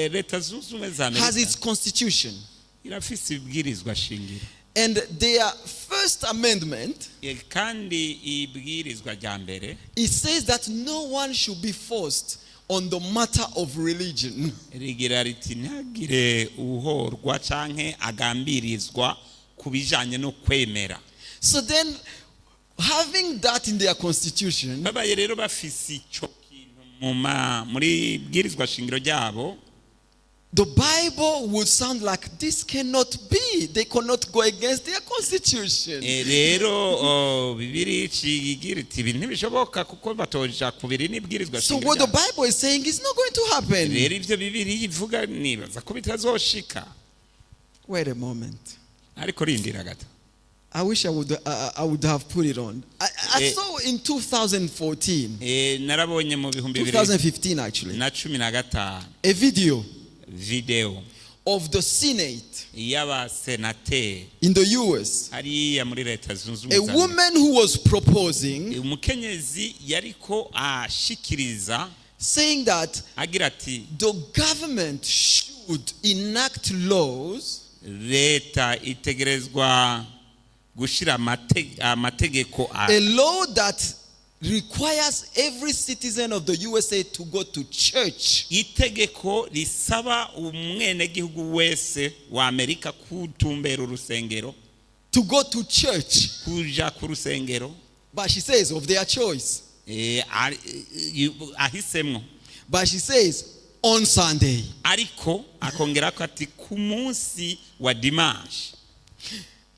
Leta Zunze Ubumwe za has Amerika its constitution. Irafise ibwirizwa shingiro. And their First Amendment, Kandi ibwirizwa rya mbere, it says that no one should be forced on the matter of religion. Rigira riti ntihagire uhorwa canke agambirizwa ku bijanye no kwemera. So then, having that in their constitution, Babaye rero bafise ico kintu muri bwirizwa shingiro ryabo, the Bible would sound like this cannot be. They cannot go against their constitution. Rero Bibiri cigira iti ibi ntibishoboka kuko batoja kubiri n'ibwirizwa So shingiro what the ryabo. Bible is saying is not going to happen. Rero ivyo Bibiri ivuga nibaza ko bitazoshika. Wait a moment. Ariko rindira gato. I wish I would have put it on. I saw in 2014, Narabonye mu bihumbi bibiri 2015 actually, na 15 a video video of of the Senate y'abasenateri in the US. Hariya muri Leta Zunze A Ubumwe za Amerika. woman who was proposing, Umukenyezi yariko ashikiriza saying that agira ati the government should enact laws leta itegerezwa gushyira amategeko a law that requires every citizen of the USA to go to church. Itegeko risaba umwenegihugu wese wa Amerika kutumbera urusengero. To go to church. Kuja ku rusengero. But she says of their choice. Ahisemwo. But she says on Sunday. Ariko akongera ko ati ku munsi wa dimanche.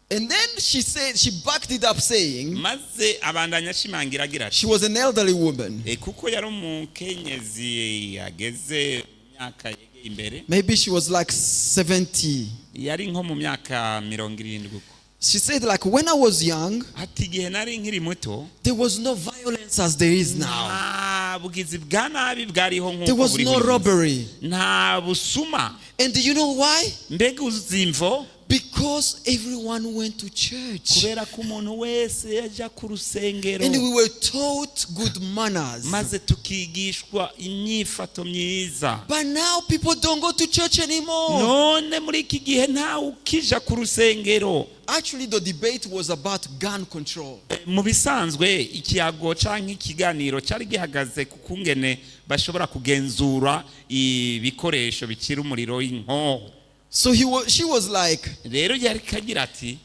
And then she said, she backed it up saying, Maze abandanya ashimangira agira ati she was an elderly woman. Kuko yari umukenyezi yageze mu myaka yegeye imbere. Maybe she was like 70. Yari nko mu myaka 70 uko. She said, like, when I was young, Ati igihe nari nkiri muto there was no violence as there is now. Nta bugizi bwa nabi bwariho There nk'uko was buri no buri munsi. robbery. Nta busuma. And do you know why? Mbega uzi imvo? Because everyone went to church. Kubera ko umuntu wese yajya ku rusengero. And we were taught good manners. Maze tukigishwa imyifato myiza. But now people don't go to church anymore. None muri iki gihe ntawe ukija ku rusengero. Actually, the debate was about gun control. Mu bisanzwe ikiyago cyangwa ikiganiro cyari gihagaze ku kungene bashobora kugenzura ibikoresho bikira umuriro w'inkoho. So she was like, Rero yari kagira ati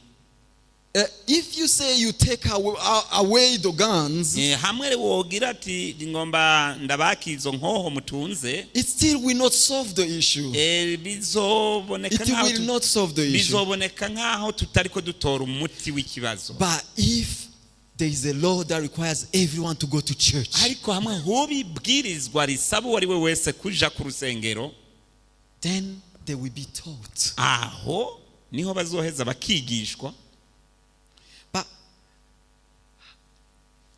if you say you take away the guns, hamwe wogira ati ngomba ndabaka izo nkoho mutunze, it still will not solve the issue. Bizoboneka It nkaho will not solve the issue. Bizoboneka nkaho tutariko dutora umuti w'ikibazo. But if there is a law that requires everyone to go to church, Ariko hamwe hoba ibwirizwa risaba uwo ari we wese kuja ku rusengero, then they will be taught. Aho niho bazoheza bakigishwa. But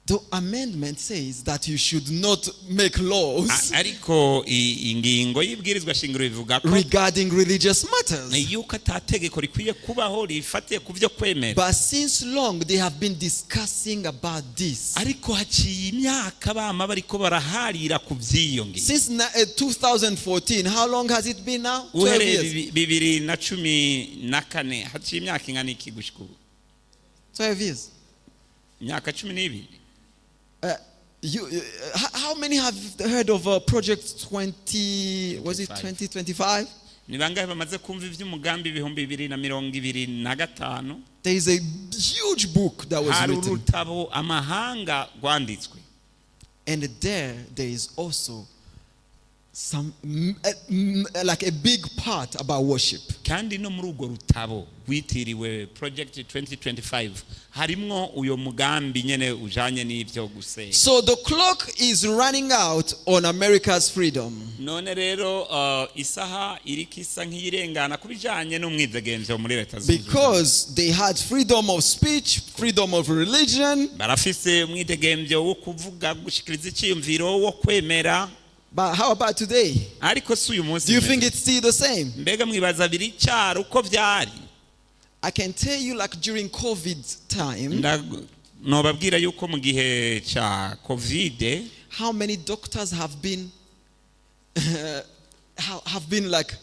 the amendment says that you should not make laws Ariko ingingo y'ibwirizwa shingiro ivuga ko regarding religious matters. yuko atategeko rikwiye kubaho rifatiye ku byo kwemera. But since long they have been discussing about this. Ariko haciye imyaka bama bariko baraharira ku by'iyo ngingo. Since 2014, how long has it been now? 12 Uhereye years. 2014 haciye imyaka ingana iki gushika ubu? 12 years. Imyaka 12. How many have heard of Project 20, was it 25. 2025? Ni bangahe bamaze kumva iby'umugambi 2025? There is a huge book that was Hari written. urutabo amahanga rwanditswe. And there is also some, like a big part about worship. Kandi no muri urwo rutabo rwitiriwe Project 2025 harimwo uyo mugambi nyene ujanye n'ibyo gusenga. So the clock is running out on America's freedom. None rero isaha iriko isa nk'iyirengana ku bijanye n'umwidegemvyo muri Leta Zunze Ubumwe. Because they had freedom of speech, freedom of religion. Barafise umwidegemvyo wo kuvuga gushikiriza icyiyumviro wo kwemera. But how about today? Ariko si uyu munsi Do you bimeze? think it's still the same? Mbega mwibaza biracyari uko byari? I can tell you, like during COVID time, Nobabwira yuko mu gihe cya COVID how many doctors have been like,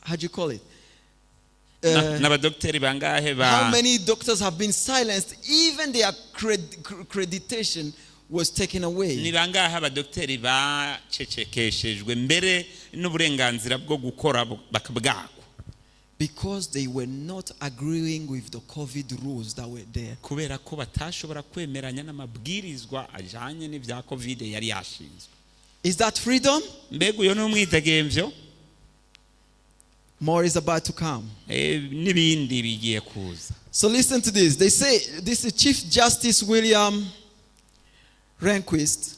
how do you call it? N'abadogiteri bangahe ba How many doctors have been silenced? Even their accreditation was taken Ni away. bangahe abadogiteri bacecekeshejwe mbere n'uburenganzira bwo gukora bakabwakwa? Because they were not agreeing with the COVID rules that were there. Kubera ko batashobora kwemeranya n'amabwirizwa ajanye n'ibya COVID yari yashinzwe. Is that freedom? Mbega uyo ni umwidegemvyo? More is about to come. N'ibindi bigiye kuza. So listen to this. They say this is Chief Justice William Rehnquist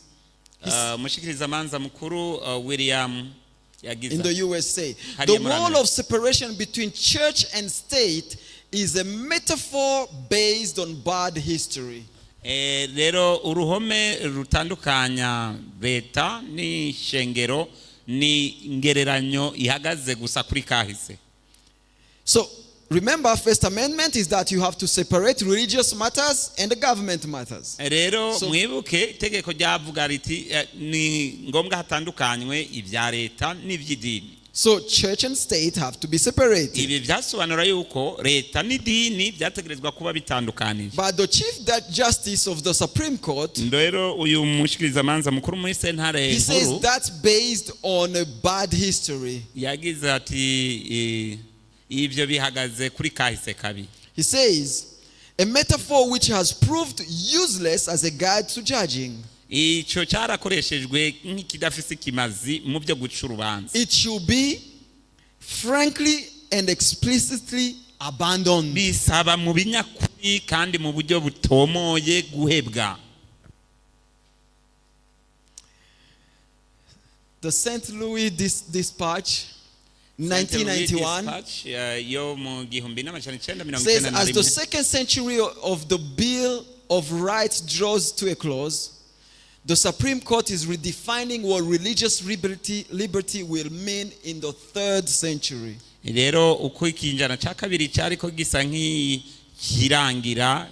Umushikirizamanza mukuru William yagize in the USA. Hariya The muri wall Amerika. of separation between church and state is a metaphor based on bad history. Rero uruhome rutandukanya leta n'ishengero ni ngereranyo ihagaze gusa kuri kahise. So remember, First Amendment is that you have to separate religious matters and the government matters. Rero mwibuke itegeko ryavuga riti ni ngombwa hatandukanywe ibya leta n'iby'idini. So church and state have to be separated. Ibi byasobanura yuko leta n'idini byategerezwa kuba bitandukanije. But the Chief Justice of the Supreme Court, Rero uyu mushikirizamanza mukuru muri sentare he says nkuru that's based on a bad history. Yagize ati ibyo bihagaze kuri kahise kabi. He says, a metaphor which has proved useless as a guide to judging. Icyo cyarakoreshejwe nk'ikidafise ikimazi mu byo guca urubanza. It should be frankly and explicitly abandoned. Bisaba mu binyakuri kandi mu buryo butomoye guhebwa. The St. Louis Dispatch, 1991, Dispatch, yo mu gihumbi n'amajana icenda mirongo says icenda na as the rimwe second century of the Bill of Rights draws to a close, the Supreme Court is redefining what religious liberty will mean in the third century. Rero uko ikinjana cya kabiri cyariko gisa nk'ikirangira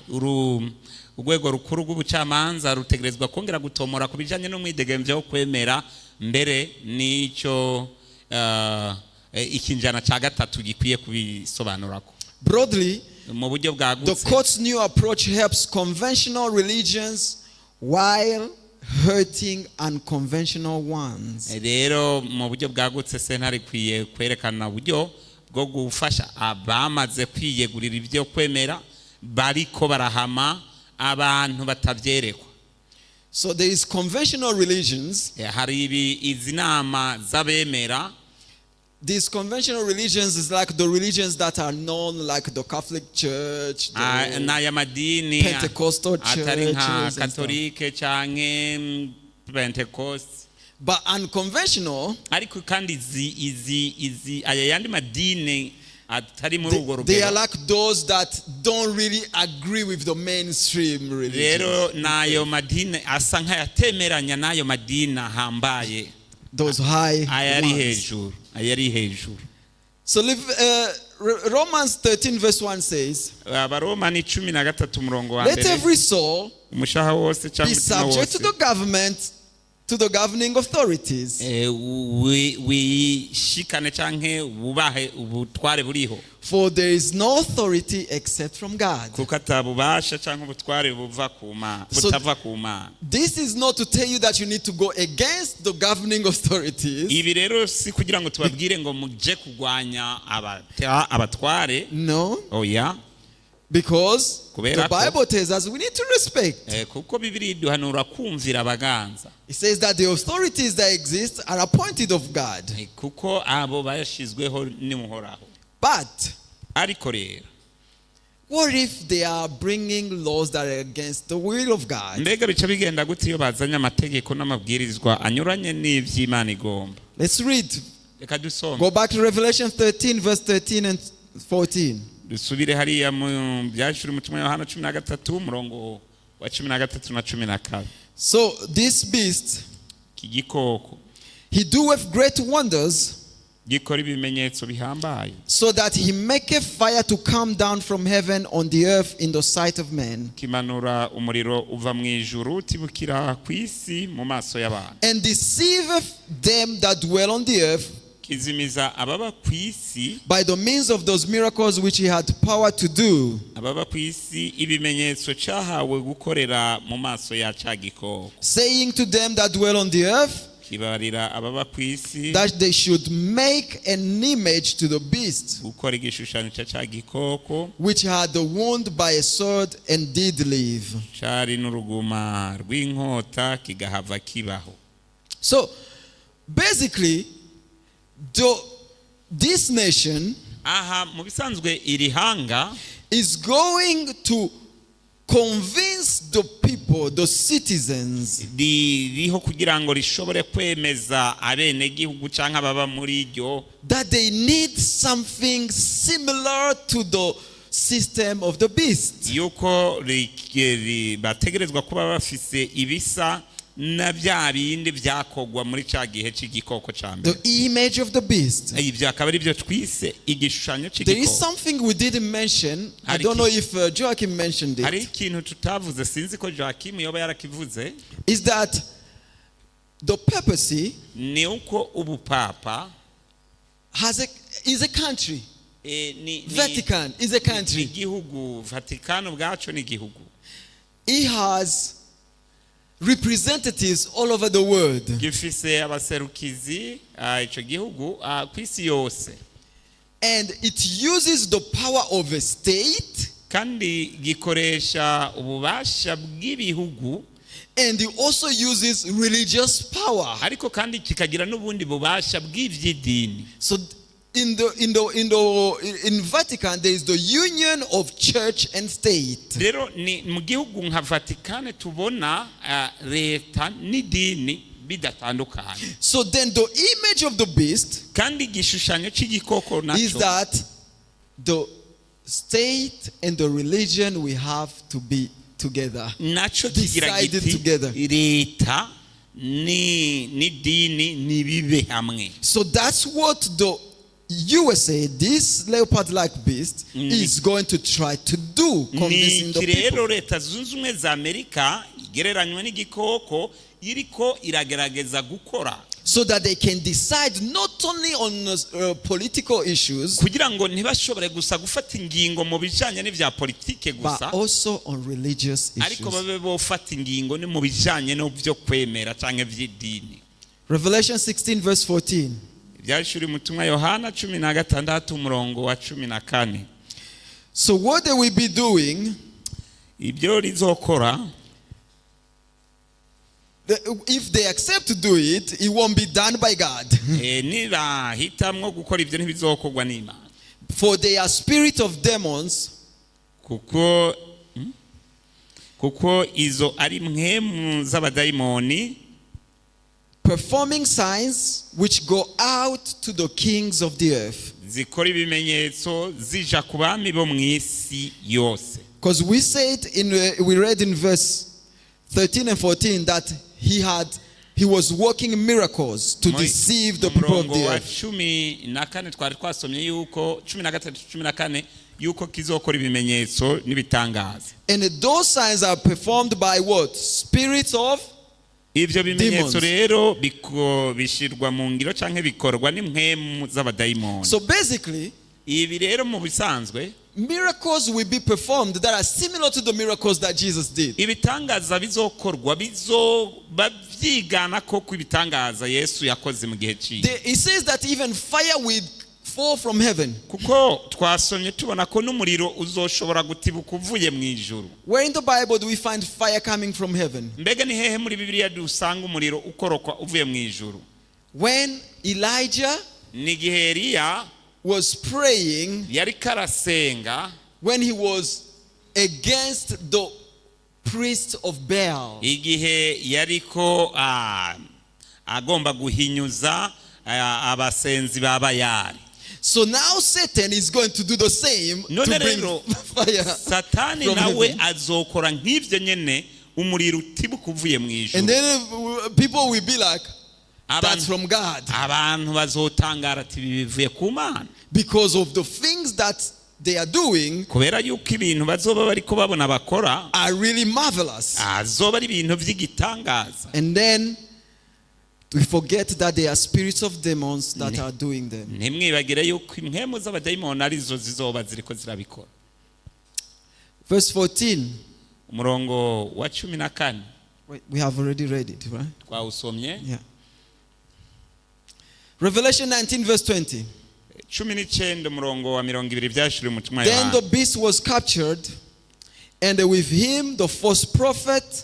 urwego rukuru rw'ubucamanza rutegerezwa kongera gutomora ku bijanye n'umwidegemvyo wo kwemera mbere n'icyo ikinjana cya gatatu gikwiye kubisobanurako. Broadly, Mu buryo the bwagutse court's new approach helps conventional religions while hurting unconventional ones. Rero mu buryo bwagutse sentare ikwiye kwerekana uburyo bwo gufasha abamaze kwiyegurira ibyo kwemera bariko barahama abantu batavyerekwa. So there is conventional religions. Hari ibi izi nama z'abemera. These conventional religions is like the religions that are known, like the Catholic Church, the N'aya madini Pentecostal atari nka churches and stuff. katolike canke pentecost. But unconventional, Ariko kandi izi aya yandi madini atari muri urwo they are rugero like those that don't really agree with the mainstream religion. Rero n'ayo madini asa nk'ayatemeranya n'ayo madini ahambaye Those high ayari ones. hejuru ayari hejuru. So Romans 13 verse 1 says, Abaroma ni 13 umurongo wa Let mbere every soul umushaha wose be cyangwa umutima subject to wose the government, to the governing authorities. Wishikane canke wubahe ubutware buriho. For there is no authority except from God. Kuko atabubasha canke ubutware buva ku Mana butava ku Mana. This is not to tell you that you need to go against the governing authorities. Ibi rero si kugira ngo tubabwire ngo muje kurwanya abatware. No. Oya. Because the Kubera ko Bible tells us we need to respect. Kuko Bibiliya iduhanura kumvira abaganza. It says that the authorities that exist are appointed of God. Kuko abo bashizweho n'Uhoraho. But Ariko rero what if they are bringing laws that are against the will of God? Mbega bica bigenda gute iyo bazanye amategeko n'amabwirizwa anyuranye n'ivy'Imana igomba? Let's read. Reka dusome. Go back to Revelation 13, verse 13 and 14. Dusubire hariya mu Byahishuriwe umutumwa Yohana 13 umurongo wa 13 na 12. So this beast, Iki gikoko he doeth great wonders, gikora ibimenyetso bihambaye so that he maketh fire to come down from heaven on the earth in the sight of men, kimanura umuriro uva mu ijuru utibukira ku isi mu maso y'abantu and deceiveth them that dwell on the earth kizimiza ababa ku isi by the means of those miracles which he had power to do. Ababa ku isi ibimenyetso cyahawe gukorera mu maso ya ca gikoko Saying to them that dwell on the earth kibarira ababa ku isi that they should make an image to the beast, gukora igishushanyo cya ca gikoko which had the wound by a sword and did live. Cari n'uruguma rw'inkota kigahava kibaho. So basically, this nation Aha mu bisanzwe iri hanga is going to convince the people, the citizens, ririho kugira ngo rishobore kwemeza abenegihugu canke ababa muri ryo that they need something similar to the system of the beast. Yuko bategerezwa kuba bafise ibisa na bya bindi byakogwa muri cya gihe cy'igikoko cya mbere. The image of the beast. Ibyo akaba ari byo twise igishushanyo There is cy'igikoko. something we didn't mention. I Hari don't know if Joachim mentioned hari it. ikintu tutavuze, sinzi ko Joachim yoba yarakivuze. Is that the papacy Ni uko ubupapa is a country. ni Vatican is a country. Igihugu Vatikano ubwaco ni igihugu. It has representatives all over the world. Gifise abaserukizi ico gihugu ku isi yose. And it uses the power of a state Kandi gikoresha ububasha bw'ibihugu and it also uses religious power. Ariko kandi kikagira n'ubundi bubasha bw'ivy'idini. So in Vatican there is the union of church and state. Rero ni mu gihugu nka Vatikane tubona leta n'idini bidatandukanye. So then the image of the beast Kandi igishushanyo cy'igikoko is naco that the state and the religion we have to be together. Naco kigira Decided giti together. Leta ni n'idini nibibe hamwe. So that's what the USA, this leopard-like beast, is going to try to do, convincing Ni the iki rero people. Leta Zunze Ubumwe za Amerika igereranywa n'igikoko iriko iragerageza gukora So that they can decide not only on political issues, kugira ngo ntibashobore gusa gufata ingingo mu bijanye n'ivya politike but gusa also on religious ariko issues. Babe bofata ingingo ni mu bijanye n'ibyo kwemera canke vy'idini. Revelation 16, verse 14. Ibyahishuriwe umutumwa Yohana 16 umurongo wa 14. So, what they will be doing, Ibyo rizokora if they accept to do it, it won't be done by God. Nibahitamwo gukora ibyo ntibizokorwa n'Imana. For they are spirit of demons Kuko Kuko izo ari mpwemu z'abadayimoni performing signs which go out to the kings of the earth. Zikora ibimenyetso zija ku bami bo mu isi yose. Because we read in verse 13 and 14 that he was working miracles to deceive the people of Umurongo the wa earth. 14 twari twasomye yuko 13 14 yuko kizokora ibimenyetso n'ibitangaza. And those signs are performed by what? Spirits of Ibyo bimenyetso demons. Rero bishirwa mu ngiro canke bikorwa n'impwemu z'abadayimoni. So basically, Ibi rero mu bisanzwe miracles will be performed that are similar to the miracles that Jesus did. Ibitangaza bizokorwa bizoba byigana koko ibitangaza Yesu yakoze mu gihe ciwe. It says that even fire will fall from heaven. Kuko twasomye tubona ko n'umuriro uzoshobora gutibuka uvuye mu ijuru. Where in the Bible do we find fire coming from heaven? Mbega ni hehe muri Bibiliya dusanga umuriro ukorokwa uvuye mu ijuru? When Elijah Ni igihe Eliya was praying, yariko arasenga when he was against the priest of Baal. Igihe yariko agomba guhinyuza abasenzi ba Bayali. So now Satan is going to do the same None to bring rero fire Satani from nawe heaven. azokora nk'ivyo nyene umuriro utibuka uvuye mu ijuru. And then people will be like, "That's Abantu- from God." Abantu bazotangara ati ibi bivuye ku Mana. Because of the things that they are doing Kubera yuko ibintu bazoba bariko babona bakora are really marvelous. Azoba ari ibintu by'igitangaza. And then we forget that they are spirits of demons that are doing them. Ntimwibagire yuko impwemu z'abadayimoni arizo zizoba ziriko zirabikora. Verse 14. Umurongo wa 14. Wait, we have already read it, right? Twawusomye. Yeah. Revelation 19, verse 20. 19 umurongo wa 20 byahishuriwe umutumwa Then Yohana. the beast was captured, and with him the false prophet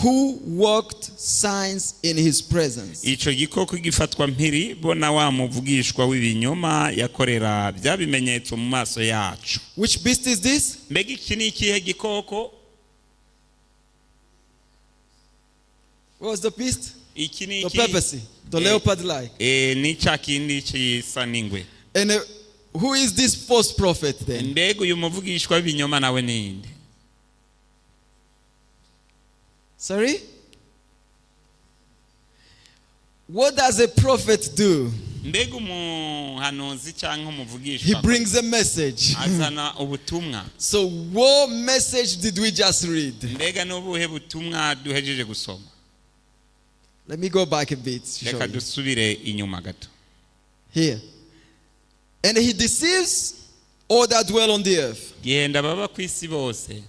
who worked signs in his presence. Ico gikoko gifatwa mpiri bona wa muvugishwa w'ibinyoma yakorera bya bimenyetso mu maso yacu. Which beast is this? Mbega iki ni ikihe gikoko? What was the beast? Iki ni The iki? Papacy, the leopard like. Ni cya kindi gisa n'ingwe. And who is this false prophet then? Mbega uyu muvugishwa w'ibinyoma nawe ninde? Sorry? What does a prophet do? Mbega umuhanuzi cyangwa He umuvugishwa brings a message. azana ubutumwa. So, what message did we just read? Mbega n'ubuhe butumwa duhejeje gusoma? Let me go back a bit to show Reka you. Dusubire inyuma gato. Here. And he deceives all that dwell on the earth. Genda baba ku isi bose.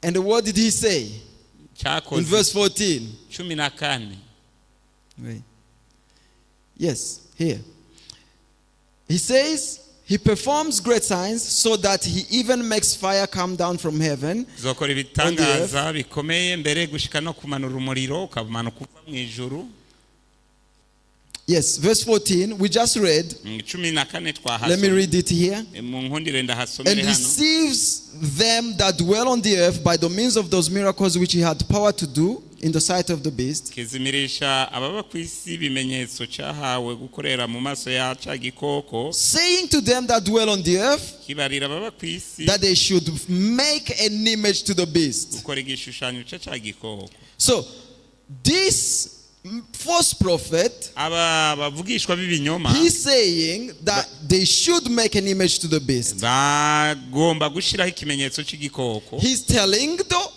And what did he say? In Cyakoze verse 14. 14. Wait. Yes, here. He says, he performs great signs so that he even makes fire come down from heaven Zokora ibitangaza bikomeye mbere gushika no kumanura umuriro ukamanuka uva mu ijuru. Yes, verse 14, we just read. 14. Let me Twahasomye. Read it here. Mu nkundire ndahasomere And hano. deceives them that dwell on the earth by the means of those miracles which he had power to do in the sight of the beast. Kizimirisha ababa ku isi ibimenyetso cyahawe gukorera mu maso ya cya gikoko, Saying to them that dwell on the earth kibarira ababa ku isi that they should make an image to the beast. Gukora igishushanyo cya cya gikoko. So, this false prophet, Aba bavugishwa b'ibinyoma he's saying that they should make an image to the beast. Bagomba gushyiraho ikimenyetso cy'igikoko. He's telling the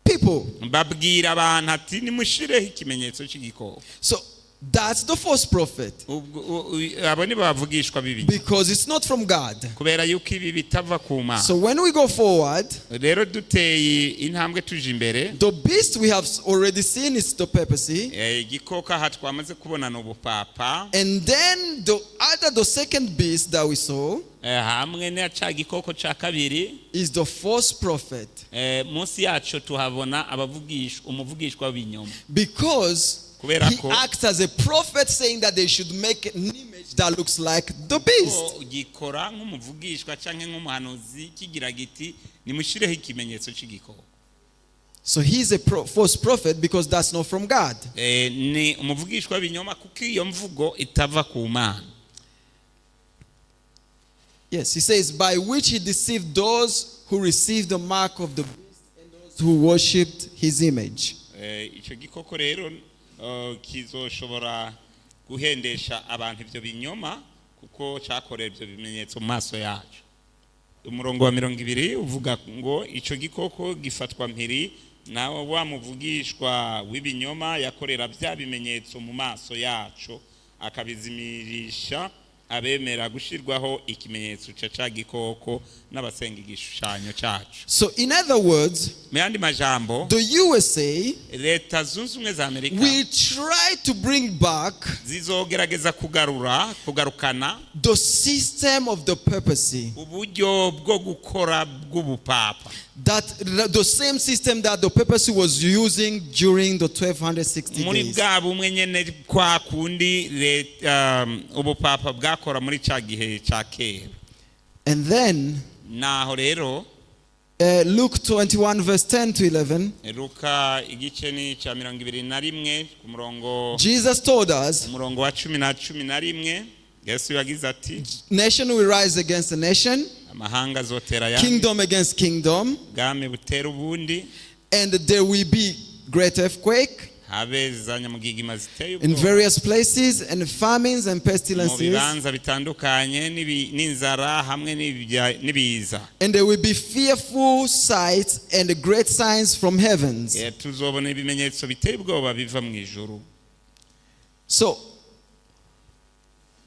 people. Babwira abantu ati nimushireho ikimenyetso cy'igikoko. So, that's the false prophet Ubwo- abo ni bavugishwa b'ibinyoma because it's not from God. Kubera yuko ibi bitava ku Mana. So, when we go forward, Rero duteye intambwe tuje imbere, the beast we have already seen is the papacy. Igikoko aha twamaze kubona ni ubupapa. And then the other, the second beast that we saw Hamwe na cya gikoko cya kabiri, is the false prophet. Munsi yaco tuhabona abavugishwa umuvugishwa w'ibinyoma. Because Kubera he ko- acts as a prophet saying that they should make an image that looks like the beast. Ko gikora nk'umuvugishwa cyangwa nk'umuhanuzi kigira giti nimushireho ikimenyetso cy'igikoko. So he's a false prophet because that's not from God. Ni umuvugishwa w'ibinyoma kuko iyo mvugo itava ku Mana. Yes, he says, by which he deceived those who received the mark of the beast and those who worshipped his image. Icyo gikoko rero kizoshobora guhendesha abantu ibyo binyoma kuko cyakorera ibyo bimenyetso mu maso yacu. Umurongo wa 20 uvuga ngo icyo gikoko gifatwa mpiri nawe wa muvugishwa w'ibinyoma yakorera bya bimenyetso mu maso yacu akabizimirisha abemera gushyirwaho ikimenyetso cya cya gikoko n'abasenga igishushanyo cyacu. So, in other words, Mu yandi majambo, the USA Leta Zunze Ubumwe za Amerika will try to bring back zizogerageza kugarura kugarukana the system of the papacy. Uburyo bwo gukora bw'ubupapa. That the same system that the papacy was using during the 1260 Muri days. Bwa bumwe nyene kwa kundi leta, ubupapa bwakora muri cya gihe cya kera. And then Naho rero Luke 21, verse 10 to 11, Luka igice ni cya 21 ku murongo Jesus told us, umurongo wa 10 na 11, Yesu yagize ati nation will rise against a nation, amahanga azotera ayandi, kingdom against kingdom, bwami butera ubundi, and there will be great earthquake habe za nyamugigima ziteye in ubwoba various places, and famines and mu pestilences, bibanza bitandukanye n'inzara hamwe n'ibiza. And there will be fearful sights and great signs from heavens. Tuzobona ibimenyetso biteye ubwoba biva mu ijuru. So,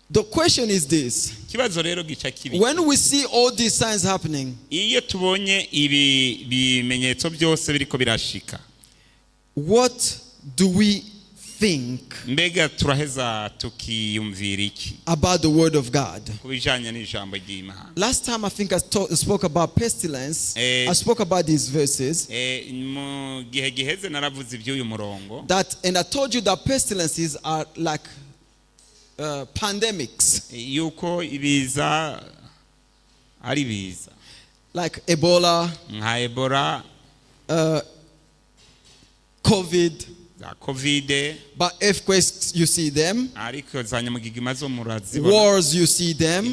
the question is this: Ikibazo rero gica kibi, when we see all these signs happening, iyo tubonye ibi bimenyetso byose biriko birashika, what do we think mbega turaheza tukiyumvira iki about the Word of God? Ku bijanye n'ijambo ry'Imana? Last time I think I spoke about pestilence. Eh. I spoke about these verses. Mu gihe giheze naravuze iby'uyu murongo. That, and I told you that pestilences are like pandemics, Yuko ibiza ari ibiza like Ebola, nka Ebola, COVID, za COVID, but earthquakes, you see them, ariko za nyamugigima zo murazibona, wars, you see them,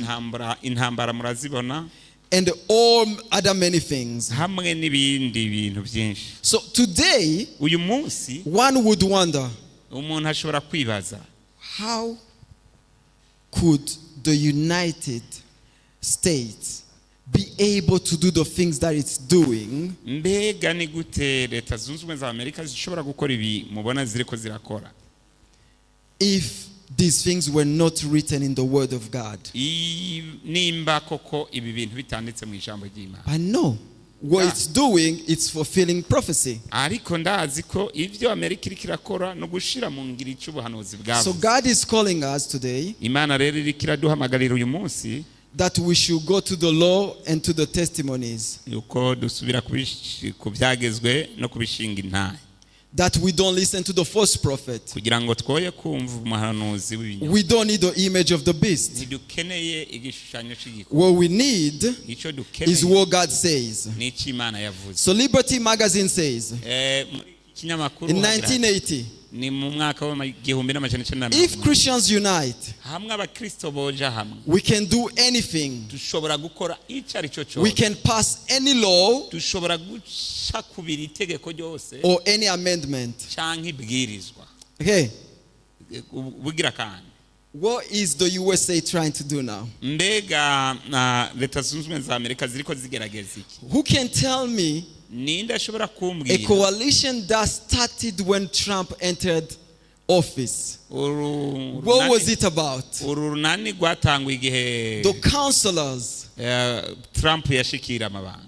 intambara murazibona, and all other many things. Hamwe n'ibindi bintu byinshi. So today, Uyu munsi one would wonder, Umuntu ashobora kwibaza, how could the United States be able to do the things that it's doing mbega ni gute Leta Zunze Ubumwe za Amerika zishobora gukora ibi mubona ziriko zirakora if these things were not written in the Word of God? Nimba koko ibi bintu bitanditse mu ijambo ry'Imana? I know what it's doing, it's fulfilling prophecy. Ariko ndazi ko ibyo Amerika iriko irakora no gushira mu ngiro icyo ubuhanuzi So bwavuze. God is calling us today Imana rero iriko iraduhamagarira uyu munsi that we should go to the law and to the testimonies, yuko dusubira ku byagezwe no kubishinga intahe, that we don't listen to the false prophet. Kugira ngo twoye kumva umuhanuzi w'ibinyoma. We don't need the image of the beast. Ntidukeneye igishushanyo cy'igikoko. What we need Icyo is dukeneye what God says. ni icyo Imana yavuze. So Liberty Magazine says Muri iki kinyamakuru in hagira hati, 1980, ni mu mwaka w'igihumbi n'amajana icyenda na if mirongo umunani, Christians unite, hamwe abakristo boja hamwe, we can do anything. Dushobora gukora icyo ari cyo We cyose, can pass any law dushobora guca kubira itegeko ryose or any amendment. cyangwa ibwirizwa. Okay. Bugira kandi, What is the USA trying to do now? Mbega Leta Zunze Ubumwe za Amerika ziriko zigerageza iki? Who can tell me Ninde ashobora a kumbwira coalition that started when Trump entered office? Uru What was it about? Uru runani rwatanguye igihe The counselors. Trump yashikira amabanga?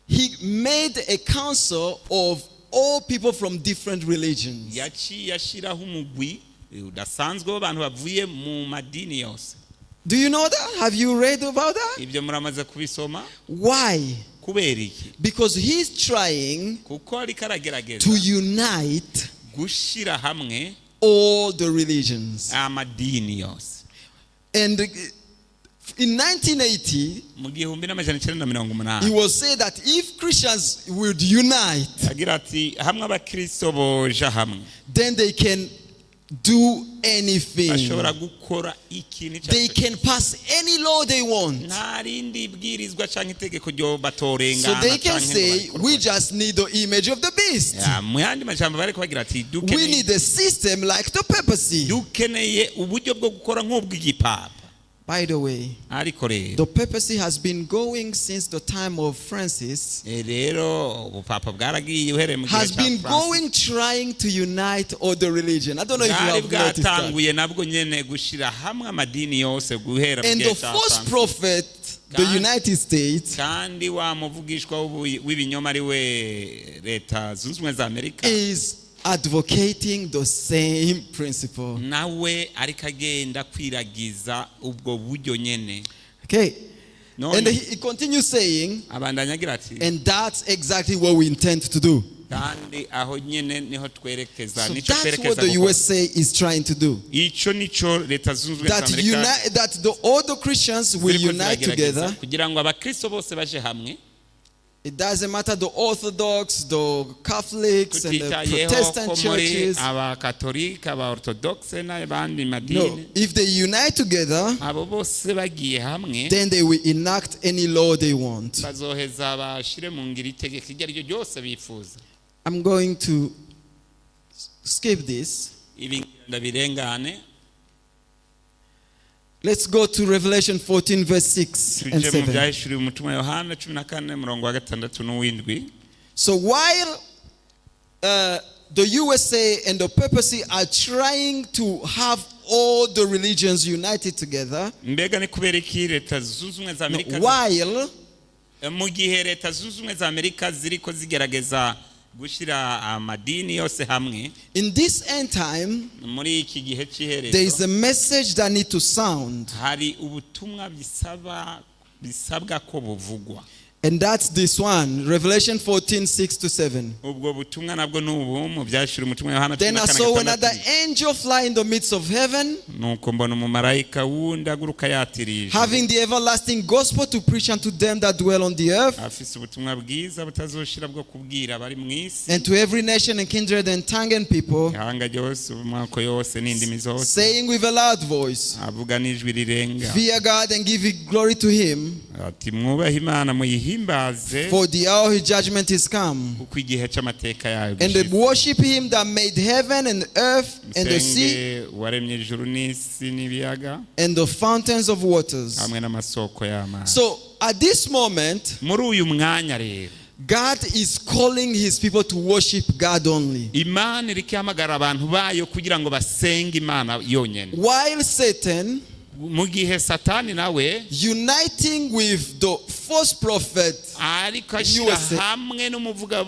He made a council of all people from different religions. Yaciye ashyiraho umugwi udasanzwe w'abantu bavuye mu madini yose. Do you know that? Have you read about that? Ibyo muramaze kubisoma? Why? Kubera iki? Because he's trying Kuko ariko aragerageza to unite gushyira hamwe all the religions. Amadini yose. And in 1980, Mu gihumbi n'amajana icyenda na mirongo he umunani was saying that if Christians would unite, agira ati hamwe abakristo boja hamwe, then they can do anything. Bashobora gukora ikintu icyo They ari cyo can pass any law they want. Nta rindi bwirizwa cyangwa itegeko ryo So batorengana they can canke ngo say, babikore. we just need the image of the beast. Ya, mu yandi majambo bari kubagira ati We dukeneye need a system like the papacy. Dukeneye uburyo bwo gukora nk'ubw'igipapa. By the way, Ariko rero, the papacy has been going since the time of Francis, rero ubupapa bwaragiye uhereye mu gihe has cya been Francis. going trying to unite all the religion. I don't know if you Bwari have noticed that. bwatanguye nabwo nyene gushira hamwe amadini yose guhera mu And gihe the cya false Francis. prophet, the United States, Kandi wa muvugishwa w'ibinyoma ari we Leta Zunze Ubumwe za Amerika, is advocating the same principle. Nawe ariko agenda kwiragiza ubwo buryo nyene. Okay. None And he continues saying, abandanya agira ati, and that's exactly what we intend to do. Kandi aho nyene niho twerekeza, So nico that's what twerekeza the gukora. USA is trying to do. Ico nico Leta Zunze Ubumwe za That Amerika unite, that the all the Christians will ziriko unite ziragerageza together. kugira ngo abakristo bose baje hamwe, It doesn't matter the Orthodox, the Catholics, and the tutitayeho Protestant ko muri churches. abakatolika, abaorthodoxe n'abandi No, madini. if they unite together, Abo bose bagiye hamwe, then they will enact any law they want. Bazoheza bashire mu ngiro itegeko iryo ari ryo ryose bifuza. I'm going to skip this. Ibi ndabirengane. Let's go to Revelation 14, verse 6 and Tuje mu 7. Byahishuriwe umutumwa Yohana cumi na kane murongo wa gatandatu n'uwindwi. So while the USA and the papacy are trying to have all the religions united together, Mbega ni kubera iki Leta Zunze Ubumwe za no, Amerika while mu gihe Leta Zunze Ubumwe za Amerika ziriko zigerageza gushyira amadini yose hamwe, in this end time, muri iki gihe there is cy'iherezo, a message that needs to sound, hari ubutumwa bisaba bisabwa ko buvugwa. And that's this one, Revelation 14, 6 to 7. Ubwo butumwa nabwo ni ubu mu Byahishuriwe umutumwa Yohana Then I 14 saw another gatandatu. Angel fly in the midst of heaven, Nuko mbona umumarayika wundi aguruka yatirije, having the everlasting gospel to preach unto them that dwell on the earth, afise ubutumwa bwiza butazoshira bwo kubwira abari mu isi, and to every nation and kindred and tongue and people, ihanga ryose umwako yose n'indimi zose, saying with a loud voice, avuga n'ijwi rirenga, Fear God and give glory to him, ati mwubahe Imana muyihe Uyihimbaze For the hour of his judgment is come. Kuko igihe cy'amateka yayo And gishitse. worship him that made heaven and earth and the sea Musenge waremye ijuru n'isi n'ibiyaga and the fountains of waters. Hamwe n'amasoko y'amazi. So at this moment, Muri uyu mwanya rero, God is calling his people to worship God only. Imana iriko ihamagara abantu bayo kugira ngo basenge Imana yonyine. While Satan, Mu gihe Satani nawe, uniting with the false prophet, ariko ashyira USA, hamwe n'umuvuga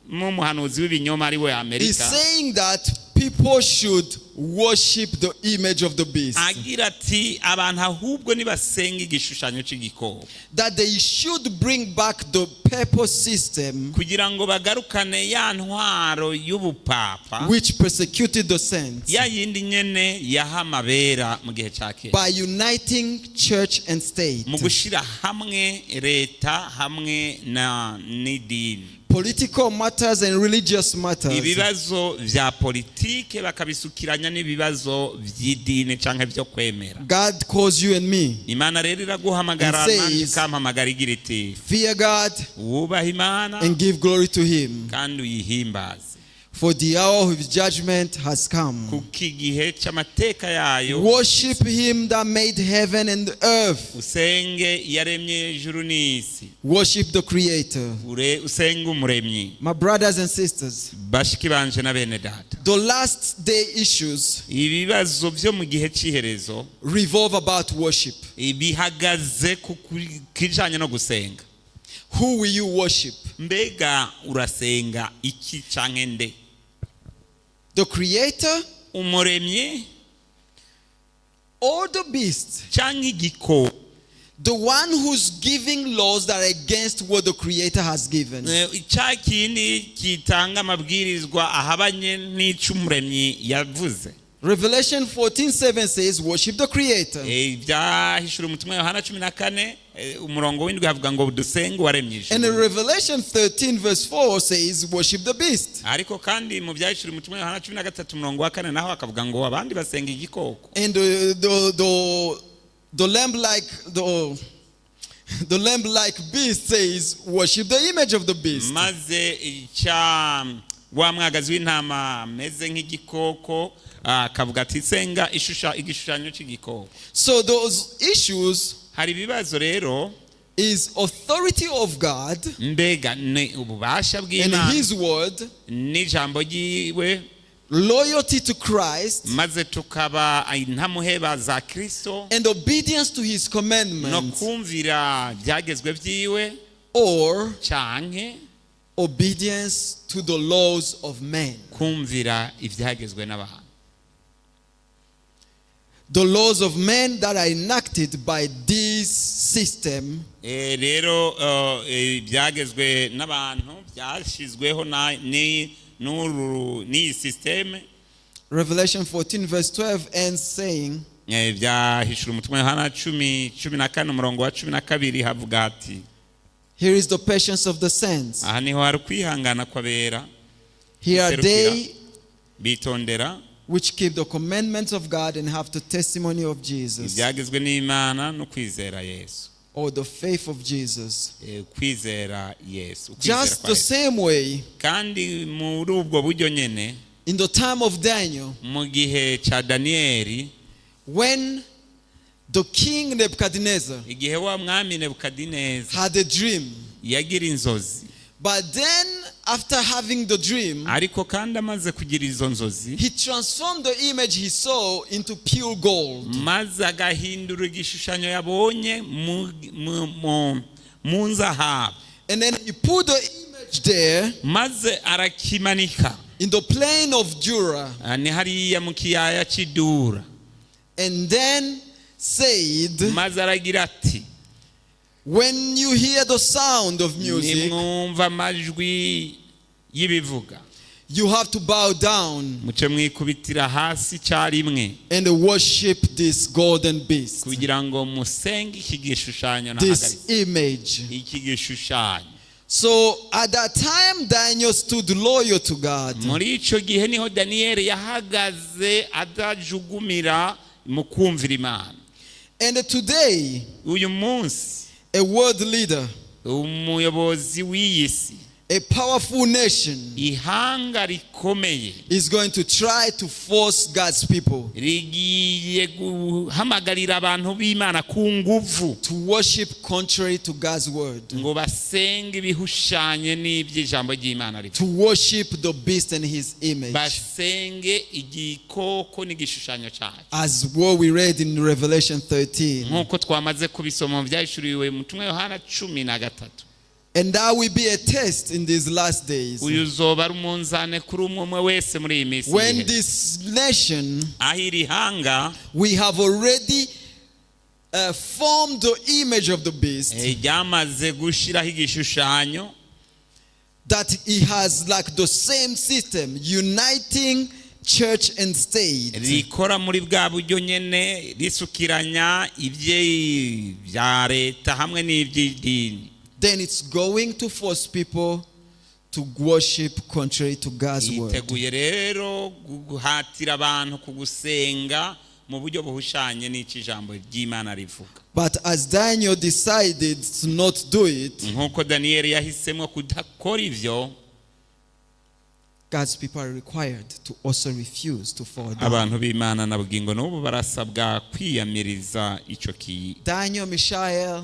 n'umuhanuzi w'ibinyoma ari we is Amerika, saying that people should worship the image of the beast. Agira ati abantu ahubwo nibasenga igishushanyo cy'igikoko. That they should bring back the papal system Kugira ngo bagarukane ya ntwaro y'ubupapa, which persecuted the saints ya yindi nyene yaha amabera mu gihe cya kera, by uniting church and state, mu gushyira hamwe leta hamwe na n'idini, political matters and religious matters. Ibibazo vya politike bakabisukiranya n'ibibazo by'idini cyangwa byo kwemera. God calls you and me. Imana rero iraguhamagara And says, nanjye ikampamagara igira iti, Fear God wubahe Imana and give glory to him, kandi uyihimbaze, for the hour of his judgment has come. Kuko igihe cy'amateka yayo. Worship him that made heaven and earth. Usenge iyaremye ijuru n'isi. Worship the Creator. Usenge Umuremyi. My brothers and sisters, Bashiki banje na bene data, the last day issues ibibazo byo mu gihe cy'iherezo revolve about worship. Bihagaze ku kijanye no gusenga. Who will you worship? Mbega urasenga iki canke nde? The Creator Umuremyi or the beast? Canke igikoko? The one who's giving laws that are against what the Creator has given. Ca kindi kitanga amabwirizwa ahabanye n'ico Umuremyi yavuze. Revelation 14:7 says, Worship the Creator. Ibyahishura umutumwa Yohana 14 umurongo w'indwi havuga ngo dusenge uwaremye And in ijuru. Revelation 13, verse 4 says, Worship the beast. Ariko kandi mu byahishura umutumwa Yohana 13 umurongo wa kane naho akavuga ngo abandi basenga igikoko. And the lamb like beast says, Worship the image of the beast. Maze icya wa mwagazi w'intama ameze nk'igikoko akavuga ati senga ishusha igishushanyo cy'igikoko. So those issues Hari ibibazo rero, is authority of God mbega ni ububasha and bw'Imana His word, n'ijambo ryiwe, loyalty to Christ, maze tukaba intamuheba za Kristo, and obedience to His no commandments, kumvira byagezwe byiwe, or canke obedience to the laws of men. Kumvira ibyagezwe n'abantu. The laws of men that are enacted by this system Rero ibyagezwe n'abantu byashyizweho n'iyi sisiteme. Revelation 14, verse 12 ends saying, Byahishura umutumwa Yohana 14 umurongo wa 12 havuga ati, Here is the patience of the saints. Aha niho hari ukwihangana kw'abera Here are they bitondera which keep the commandments of God and have the testimony of Jesus, ibyagezwe n'Imana no kwizera Yesu, or the faith of Jesus. Kwizera Yesu, ukwizera Just kwa the Yesu. same way, Kandi muri ubwo buryo nyene, in the time of Daniel, mu gihe cya Daniyeli, when the king Nebuchadnezzar igihe wa mwami Nebukadineza had a dream, yagira inzozi, but then after having the dream, ariko kandi amaze kugira izo nzozi, he transformed the image he saw into pure gold. Maze agahindura igishushanyo yabonye mu nzahabu, And then he put the image there maze arakimanika in the plain of Dura Ah, ni hariya mu kiyaya cy'i Dura, and then said, maze aragira ati, When you hear the sound of music, nimwumva amajwi y'ibivuga, you have to bow down muce mwikubitira hasi icyarimwe and worship this golden beast, kugira ngo musenge iki gishushanyo this nahagaritse, image. Iki gishushanyo. So at that time, Daniel stood loyal to God. Muri icyo gihe niho Daniyeli yahagaze adajugumira mu kumvira Imana. And today, Uyu munsi, a world leader Umuyobozi w'iyi si, a powerful nation, ihanga rikomeye, is going to try to force God's people rigiye guhamagarira abantu b'Imana ku nguvu to worship contrary to God's word, ngo basenge ibihushanye n'iby'ijambo ry'Imana rivuga, to worship the beast and his image, basenge igikoko n'igishushanyo cyayo, as what we read in Revelation 13. Nk'uko twamaze kubisoma mu Byahishuriwe mu tumwe Yohana 13. And that will be a test in these last days. Uyu uzoba ari umunzane kuri umwe umwe wese muri iyi minsi When y'iherezo. This nation, Aho iri hanga we have already formed the image of the beast, ryamaze gushyiraho igishushanyo, that it has like the same system, uniting church and state. Rikora muri bwa buryo nyene, risukiranya ibye bya leta hamwe n'iby'idini, Then it's going to force people to worship contrary to God's word. Yiteguye rero guhatira abantu kugusenga mu buryo buhushanye n'icyo ijambo ry'Imana rivuga. But as Daniel decided to not do it, Nk'uko Daniyeli yahisemo kudakora ivyo, God's people are required to also refuse to fall down. Abantu b'Imana na bugingo n'ubu barasabwa kwiyamiriza ico ki Daniel, Mishael,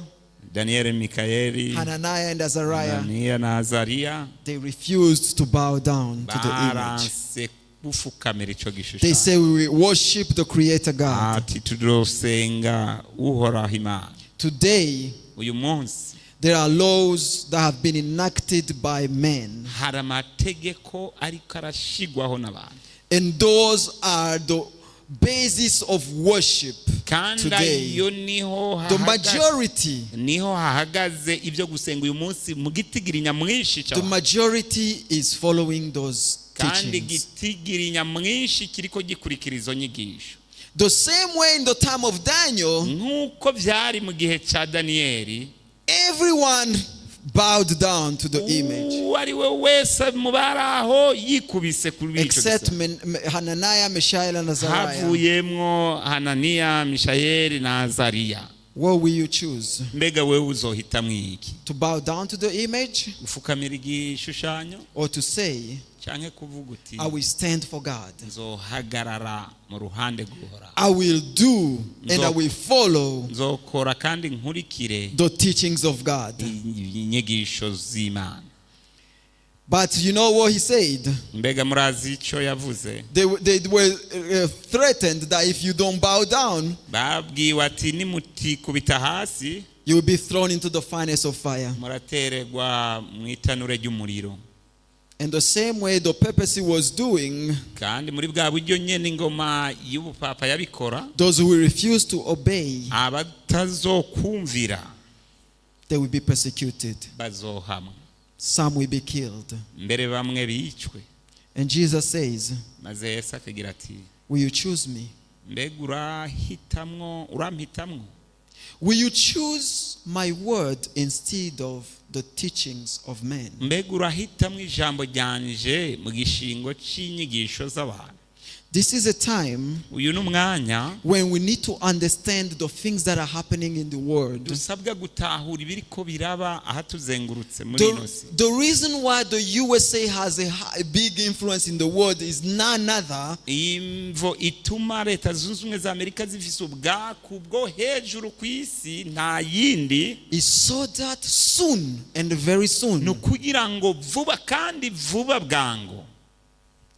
Daniyeli, Mikayeli, Hananiah, and Azariah, Hananiya na Azariya, they refused to bow down to the image. Baranse gufukamira ico They gishushanyo. say, "We will worship the Creator God." Ati tuzosenga Uhoraho Imana. Today, Uyu munsi, there are laws that have been enacted by men, hari amategeko ariko arashigwaho n'abantu, and those are the basis of worship kandi today. ayo niho The majority, niho hahagaze ibyo gusenga uyu munsi mu gitigiri nyamwinshi the cy'abantu. Majority is following those Kandi teachings. igitigiri nyamwinshi kiriko gikurikira izo nyigisho. The same way in the time of Daniel, Nk'uko byari mu gihe cya Daniyeli, everyone bowed down to the image uwo ari we wese mu bari aho yikubise kuri icyo except gisabo. Hananiah, Mishael, and Azariah. Havuyemwo Hananiya, Mishayeli na Azariya. What will you choose? Mbega wewe uzohitamwo iki? To bow down to the image Gufukamira igishushanyo, or to say, canke kuvuga uti, "I will stand for God. "Nzohagarara mu ruhande rw'Uhoraho. I will do and I will follow Nzokora kandi nkurikire the teachings of God"? Inyigisho z'Imana"? But you know what he said? Mbega murazi icyo yavuze? They were threatened that if you don't bow down, Babwiwe ati nimutikubita hasi, you will be thrown into the furnace of fire. Muratererwa mu itanure ry'umuriro. And the same way the papacy was doing, Kandi muri bwa buryo nyene ingoma y'ubupapa yabikora, those who refuse to obey, abatazokumvira they will be persecuted. Bazohamwa. Some will be killed. Mbere bamwe bicwe. And Jesus says, Maze Yesu akagira ati, "Will you choose me? "Mbega urahitamwo, urampitamwo? Will you choose my word instead of the teachings of men?" Mbega urahitamwo ijambo ryanje mu gishingo c'inyigisho z'abantu?" This is a time Uyu ni umwanya when we need to understand the things that are happening in the world. Dusabwa gutahura ibiriko biraba ahatuzengurutse muri ino si. The reason why the USA has a big influence in the world is none other Imvo ituma Leta Zunze Ubumwe za Amerika zifise ubwaku bwo hejuru ku isi nta yindi, is so that soon and very ni soon ukugira ngo vuba kandi vuba bwango,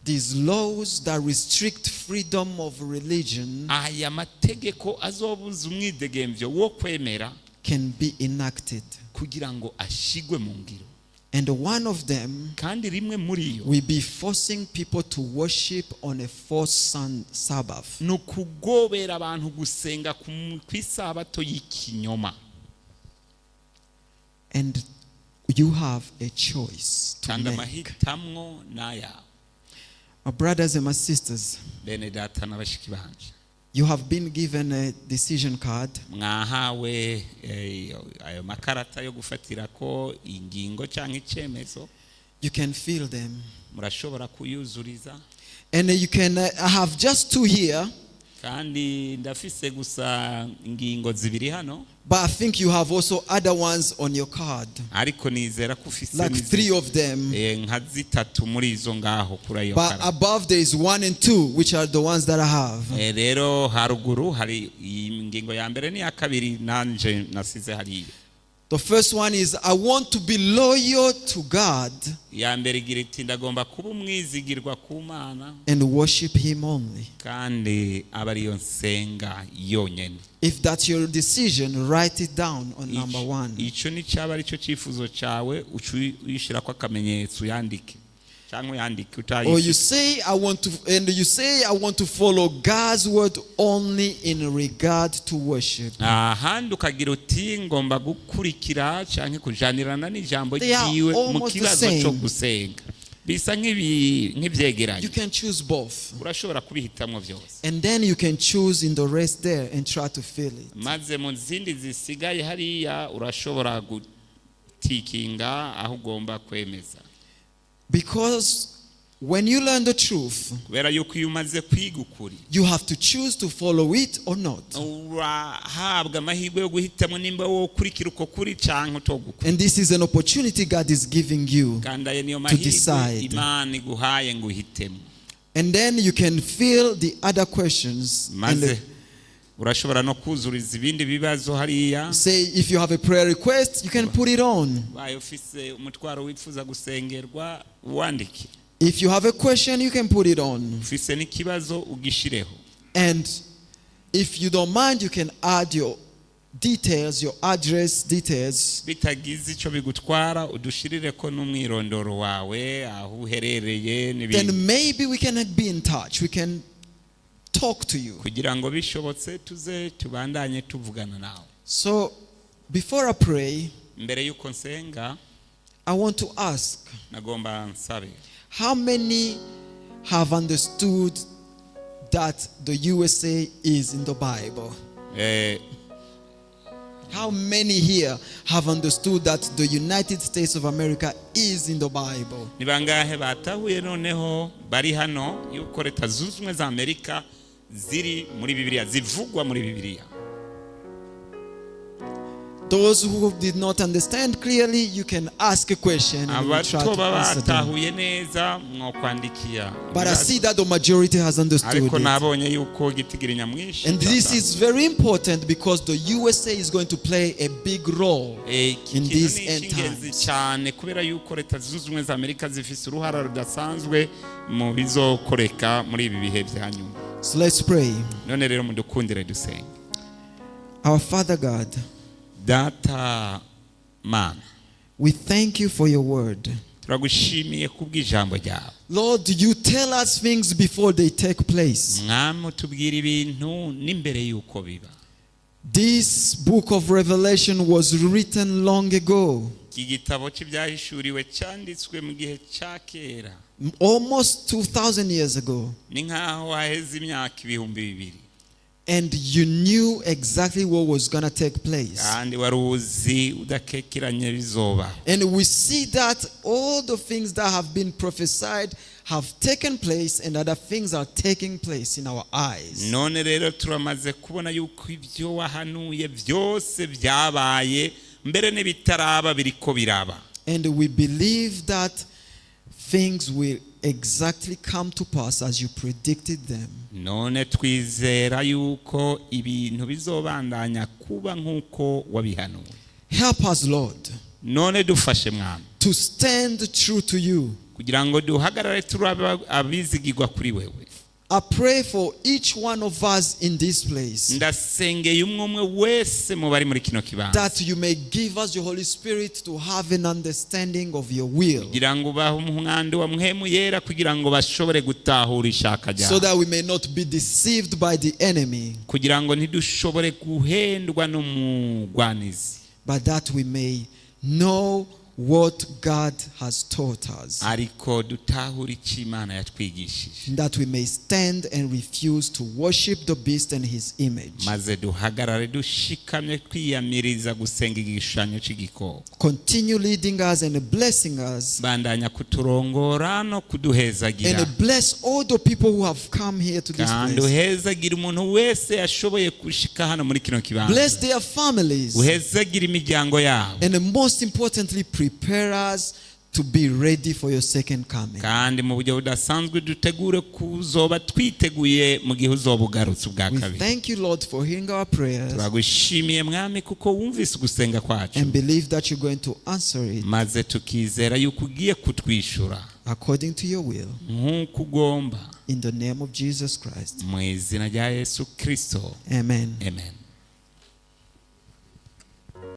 these laws that restrict freedom of religion aya mategeko azobuza umwidegemvyo wo kwemera can be enacted. Kugira ngo ashigwe mu ngiro. And one of them Kandi rimwe muri yo will be forcing people to worship on a false Sabbath. Ni ukugobera abantu gusenga ku isabato y'ikinyoma. And you have a choice to Kandi make. Amahitamwo ni ayawe. My brothers and my sisters, Bene data na bashiki banje, you have been given a decision card. Mwahawe ayo makarata yo gufatira ko ingingo cyangwa icyemezo. You can fill them. Murashobora kuyuzuriza. And you can I have just two here. Kandi ndafise gusa ingingo zibiri hano. But I think you have also other ones on your card, Ariko nizera ko ufise like n'izi- three of them. Nka zitatu muri izo ngaho kuri ayo But kara. above there is one and two, which are the ones that I have. Rero haruguru hari iyi ngingo ya mbere n'iya kabiri nanje nasize hariya. The first one is, I want to be loyal to God Iya mbere igira iti ndagomba kuba umwizigirwa ku Mana and worship Him only. kandi aba ariyo nsenga yonyine. If that's your decision, write it down on number one. Icyo ni cyaba aricyo cyifuzo cyawe uca uyishyirako akamenyetso uyandike cyangwa uyandike Or utayishyira. you say, I want to, and you say, I want to follow God's word only in regard to worship. Ahandi ukagira uti ngomba gukurikira cyangwa kujanirana n'ijambo They are ryiwe mu almost the kibazo cyo same. gusenga bisa nk'ibyegeranye. You can choose both. Urashobora kubihitamwo byose. And then you can choose in the rest there and try to fill it. Maze mu zindi zisigaye hariya urashobora gutikinga aho ugomba kwemeza. Because when you learn the truth, Kubera yuko iyo umaze kwiga ukuri you have to choose to follow it or not. Urahabwa amahirwe yo guhitamo nimba wowe ukurikira uko kuri cyangwa utogukuri. And this is an opportunity God is giving you. Kandi ayo niyo mahirwe Decide. Imana iguhaye ngo uhitemo. And then you can fill the other questions. And Maze urashobora no kuzuriza ibindi bibazo hariya. say if you have a prayer request, you can put it on. Ubaye ufise umutwaro wifuza gusengerwa uwandike. If you have a question, you can put it on. Ufise n'ikibazo ugishireho. And if you don't mind, you can add your details, your address details. Bitagize icyo bigutwara udushirire ko n'umwirondoro wawe aho uherereye Then n'ibindi. Maybe we can be in touch. We can talk to you. Kugira ngo bishobotse tuze tubandanye tuvugana nawe. So before I pray, Mbere y'uko nsenga I want to ask, nagomba nsabe how many have understood that the USA is in the Bible? How many here have understood that the United States of America is in the Bible? Ni bangahe batahuye noneho bari hano yuko Leta Zunze Ubumwe za Amerika ziri muri Bibiliya zivugwa muri Bibiliya? Those who did not understand clearly, you can ask a question and we'll try to Abatoba answer them. batahuye neza mwokwandikiya. But I see that the majority has understood Ariko it. nabonye yuko igitigiri nyamwinshi And this is very important because the USA is going to play a big role Iki in kintu these ni end icy'ingenzi times. cyane kubera yuko Leta Zunze Ubumwe za Amerika zifise uruhara rudasanzwe mu bizokoreka muri ibi bihe bya nyuma. So let's pray. None rero mudukundire dusenge. Our Father God, Data Mana, we thank you for your word. Turagushimiye kubw'ijambo ryawe. Lord, you tell us things before they take place. Mwami utubwira ibintu n'imbere y'uko biba. This book of Revelation was written long ago, Iki gitabo cy'ibyahishuriwe cyanditswe mu gihe cya kera. Almost 2,000 years ago. Ni nk'aho haheze imyaka 2000. And you knew exactly what was going to take place. Kandi wari uzi udakekeranye bizobaho. And we see that all the things that have been prophesied have taken place and other things are taking place in our eyes. None rero turamaze kubona yuko ibyo wahanuye byose byabaye mbere n'ibitaraba biriko biraba. And we believe that things will exactly come to pass as you predicted them. None twizera yuko ibintu bizobandanya kuba nk'uko wabihanuye. Help us, Lord, None dufashe Mwami to stand true to you. Kugira ngo duhagarare turi abizigirwa kuri wewe. I pray for each one of us in this place Ndasengeye umwe umwe wese mu bari muri kino kibanza that you may give us your Holy Spirit to have an understanding of your will, kugira ngo ubahe umwanda wa Mpwemu Yera kugira ngo bashobore gutahura ishaka so ryawe that we may not be deceived by the enemy, kugira ngo ntidushobore guhendwa n'umugwanizi but that we may know what God has taught us, Ariko dutahure icyo Imana yatwigishije, that we may stand and refuse to worship the beast and his image. Maze duhagarare dushikamye twiyamiriza gusenga igishushanyo cy'igikoko. Continue leading us and blessing us, Bandanya kuturongora no kuduhezagira, and bless all the people who have come here to this kandi place. uhezagira umuntu wese yashoboye gushika hano muri kino kibanza. Bless their families. Uhezagira imiryango yabo. And most importantly, prepare us to be ready for your second coming. Kandi mu buryo budasanzwe dutegure kuzoba twiteguye mu gihe uzoba ugarutse ubwa We kabiri. thank you, Lord, for hearing our prayers Turagushimiye Mwami kuko wumvise ugusenga kwacu, and believe that you're going to answer it maze tukizera yuko ugiye kutwishyura according to your will. nk'uko ugomba. In the name of Jesus Christ. Mu izina rya Yesu Kirisito. Amen. Amen.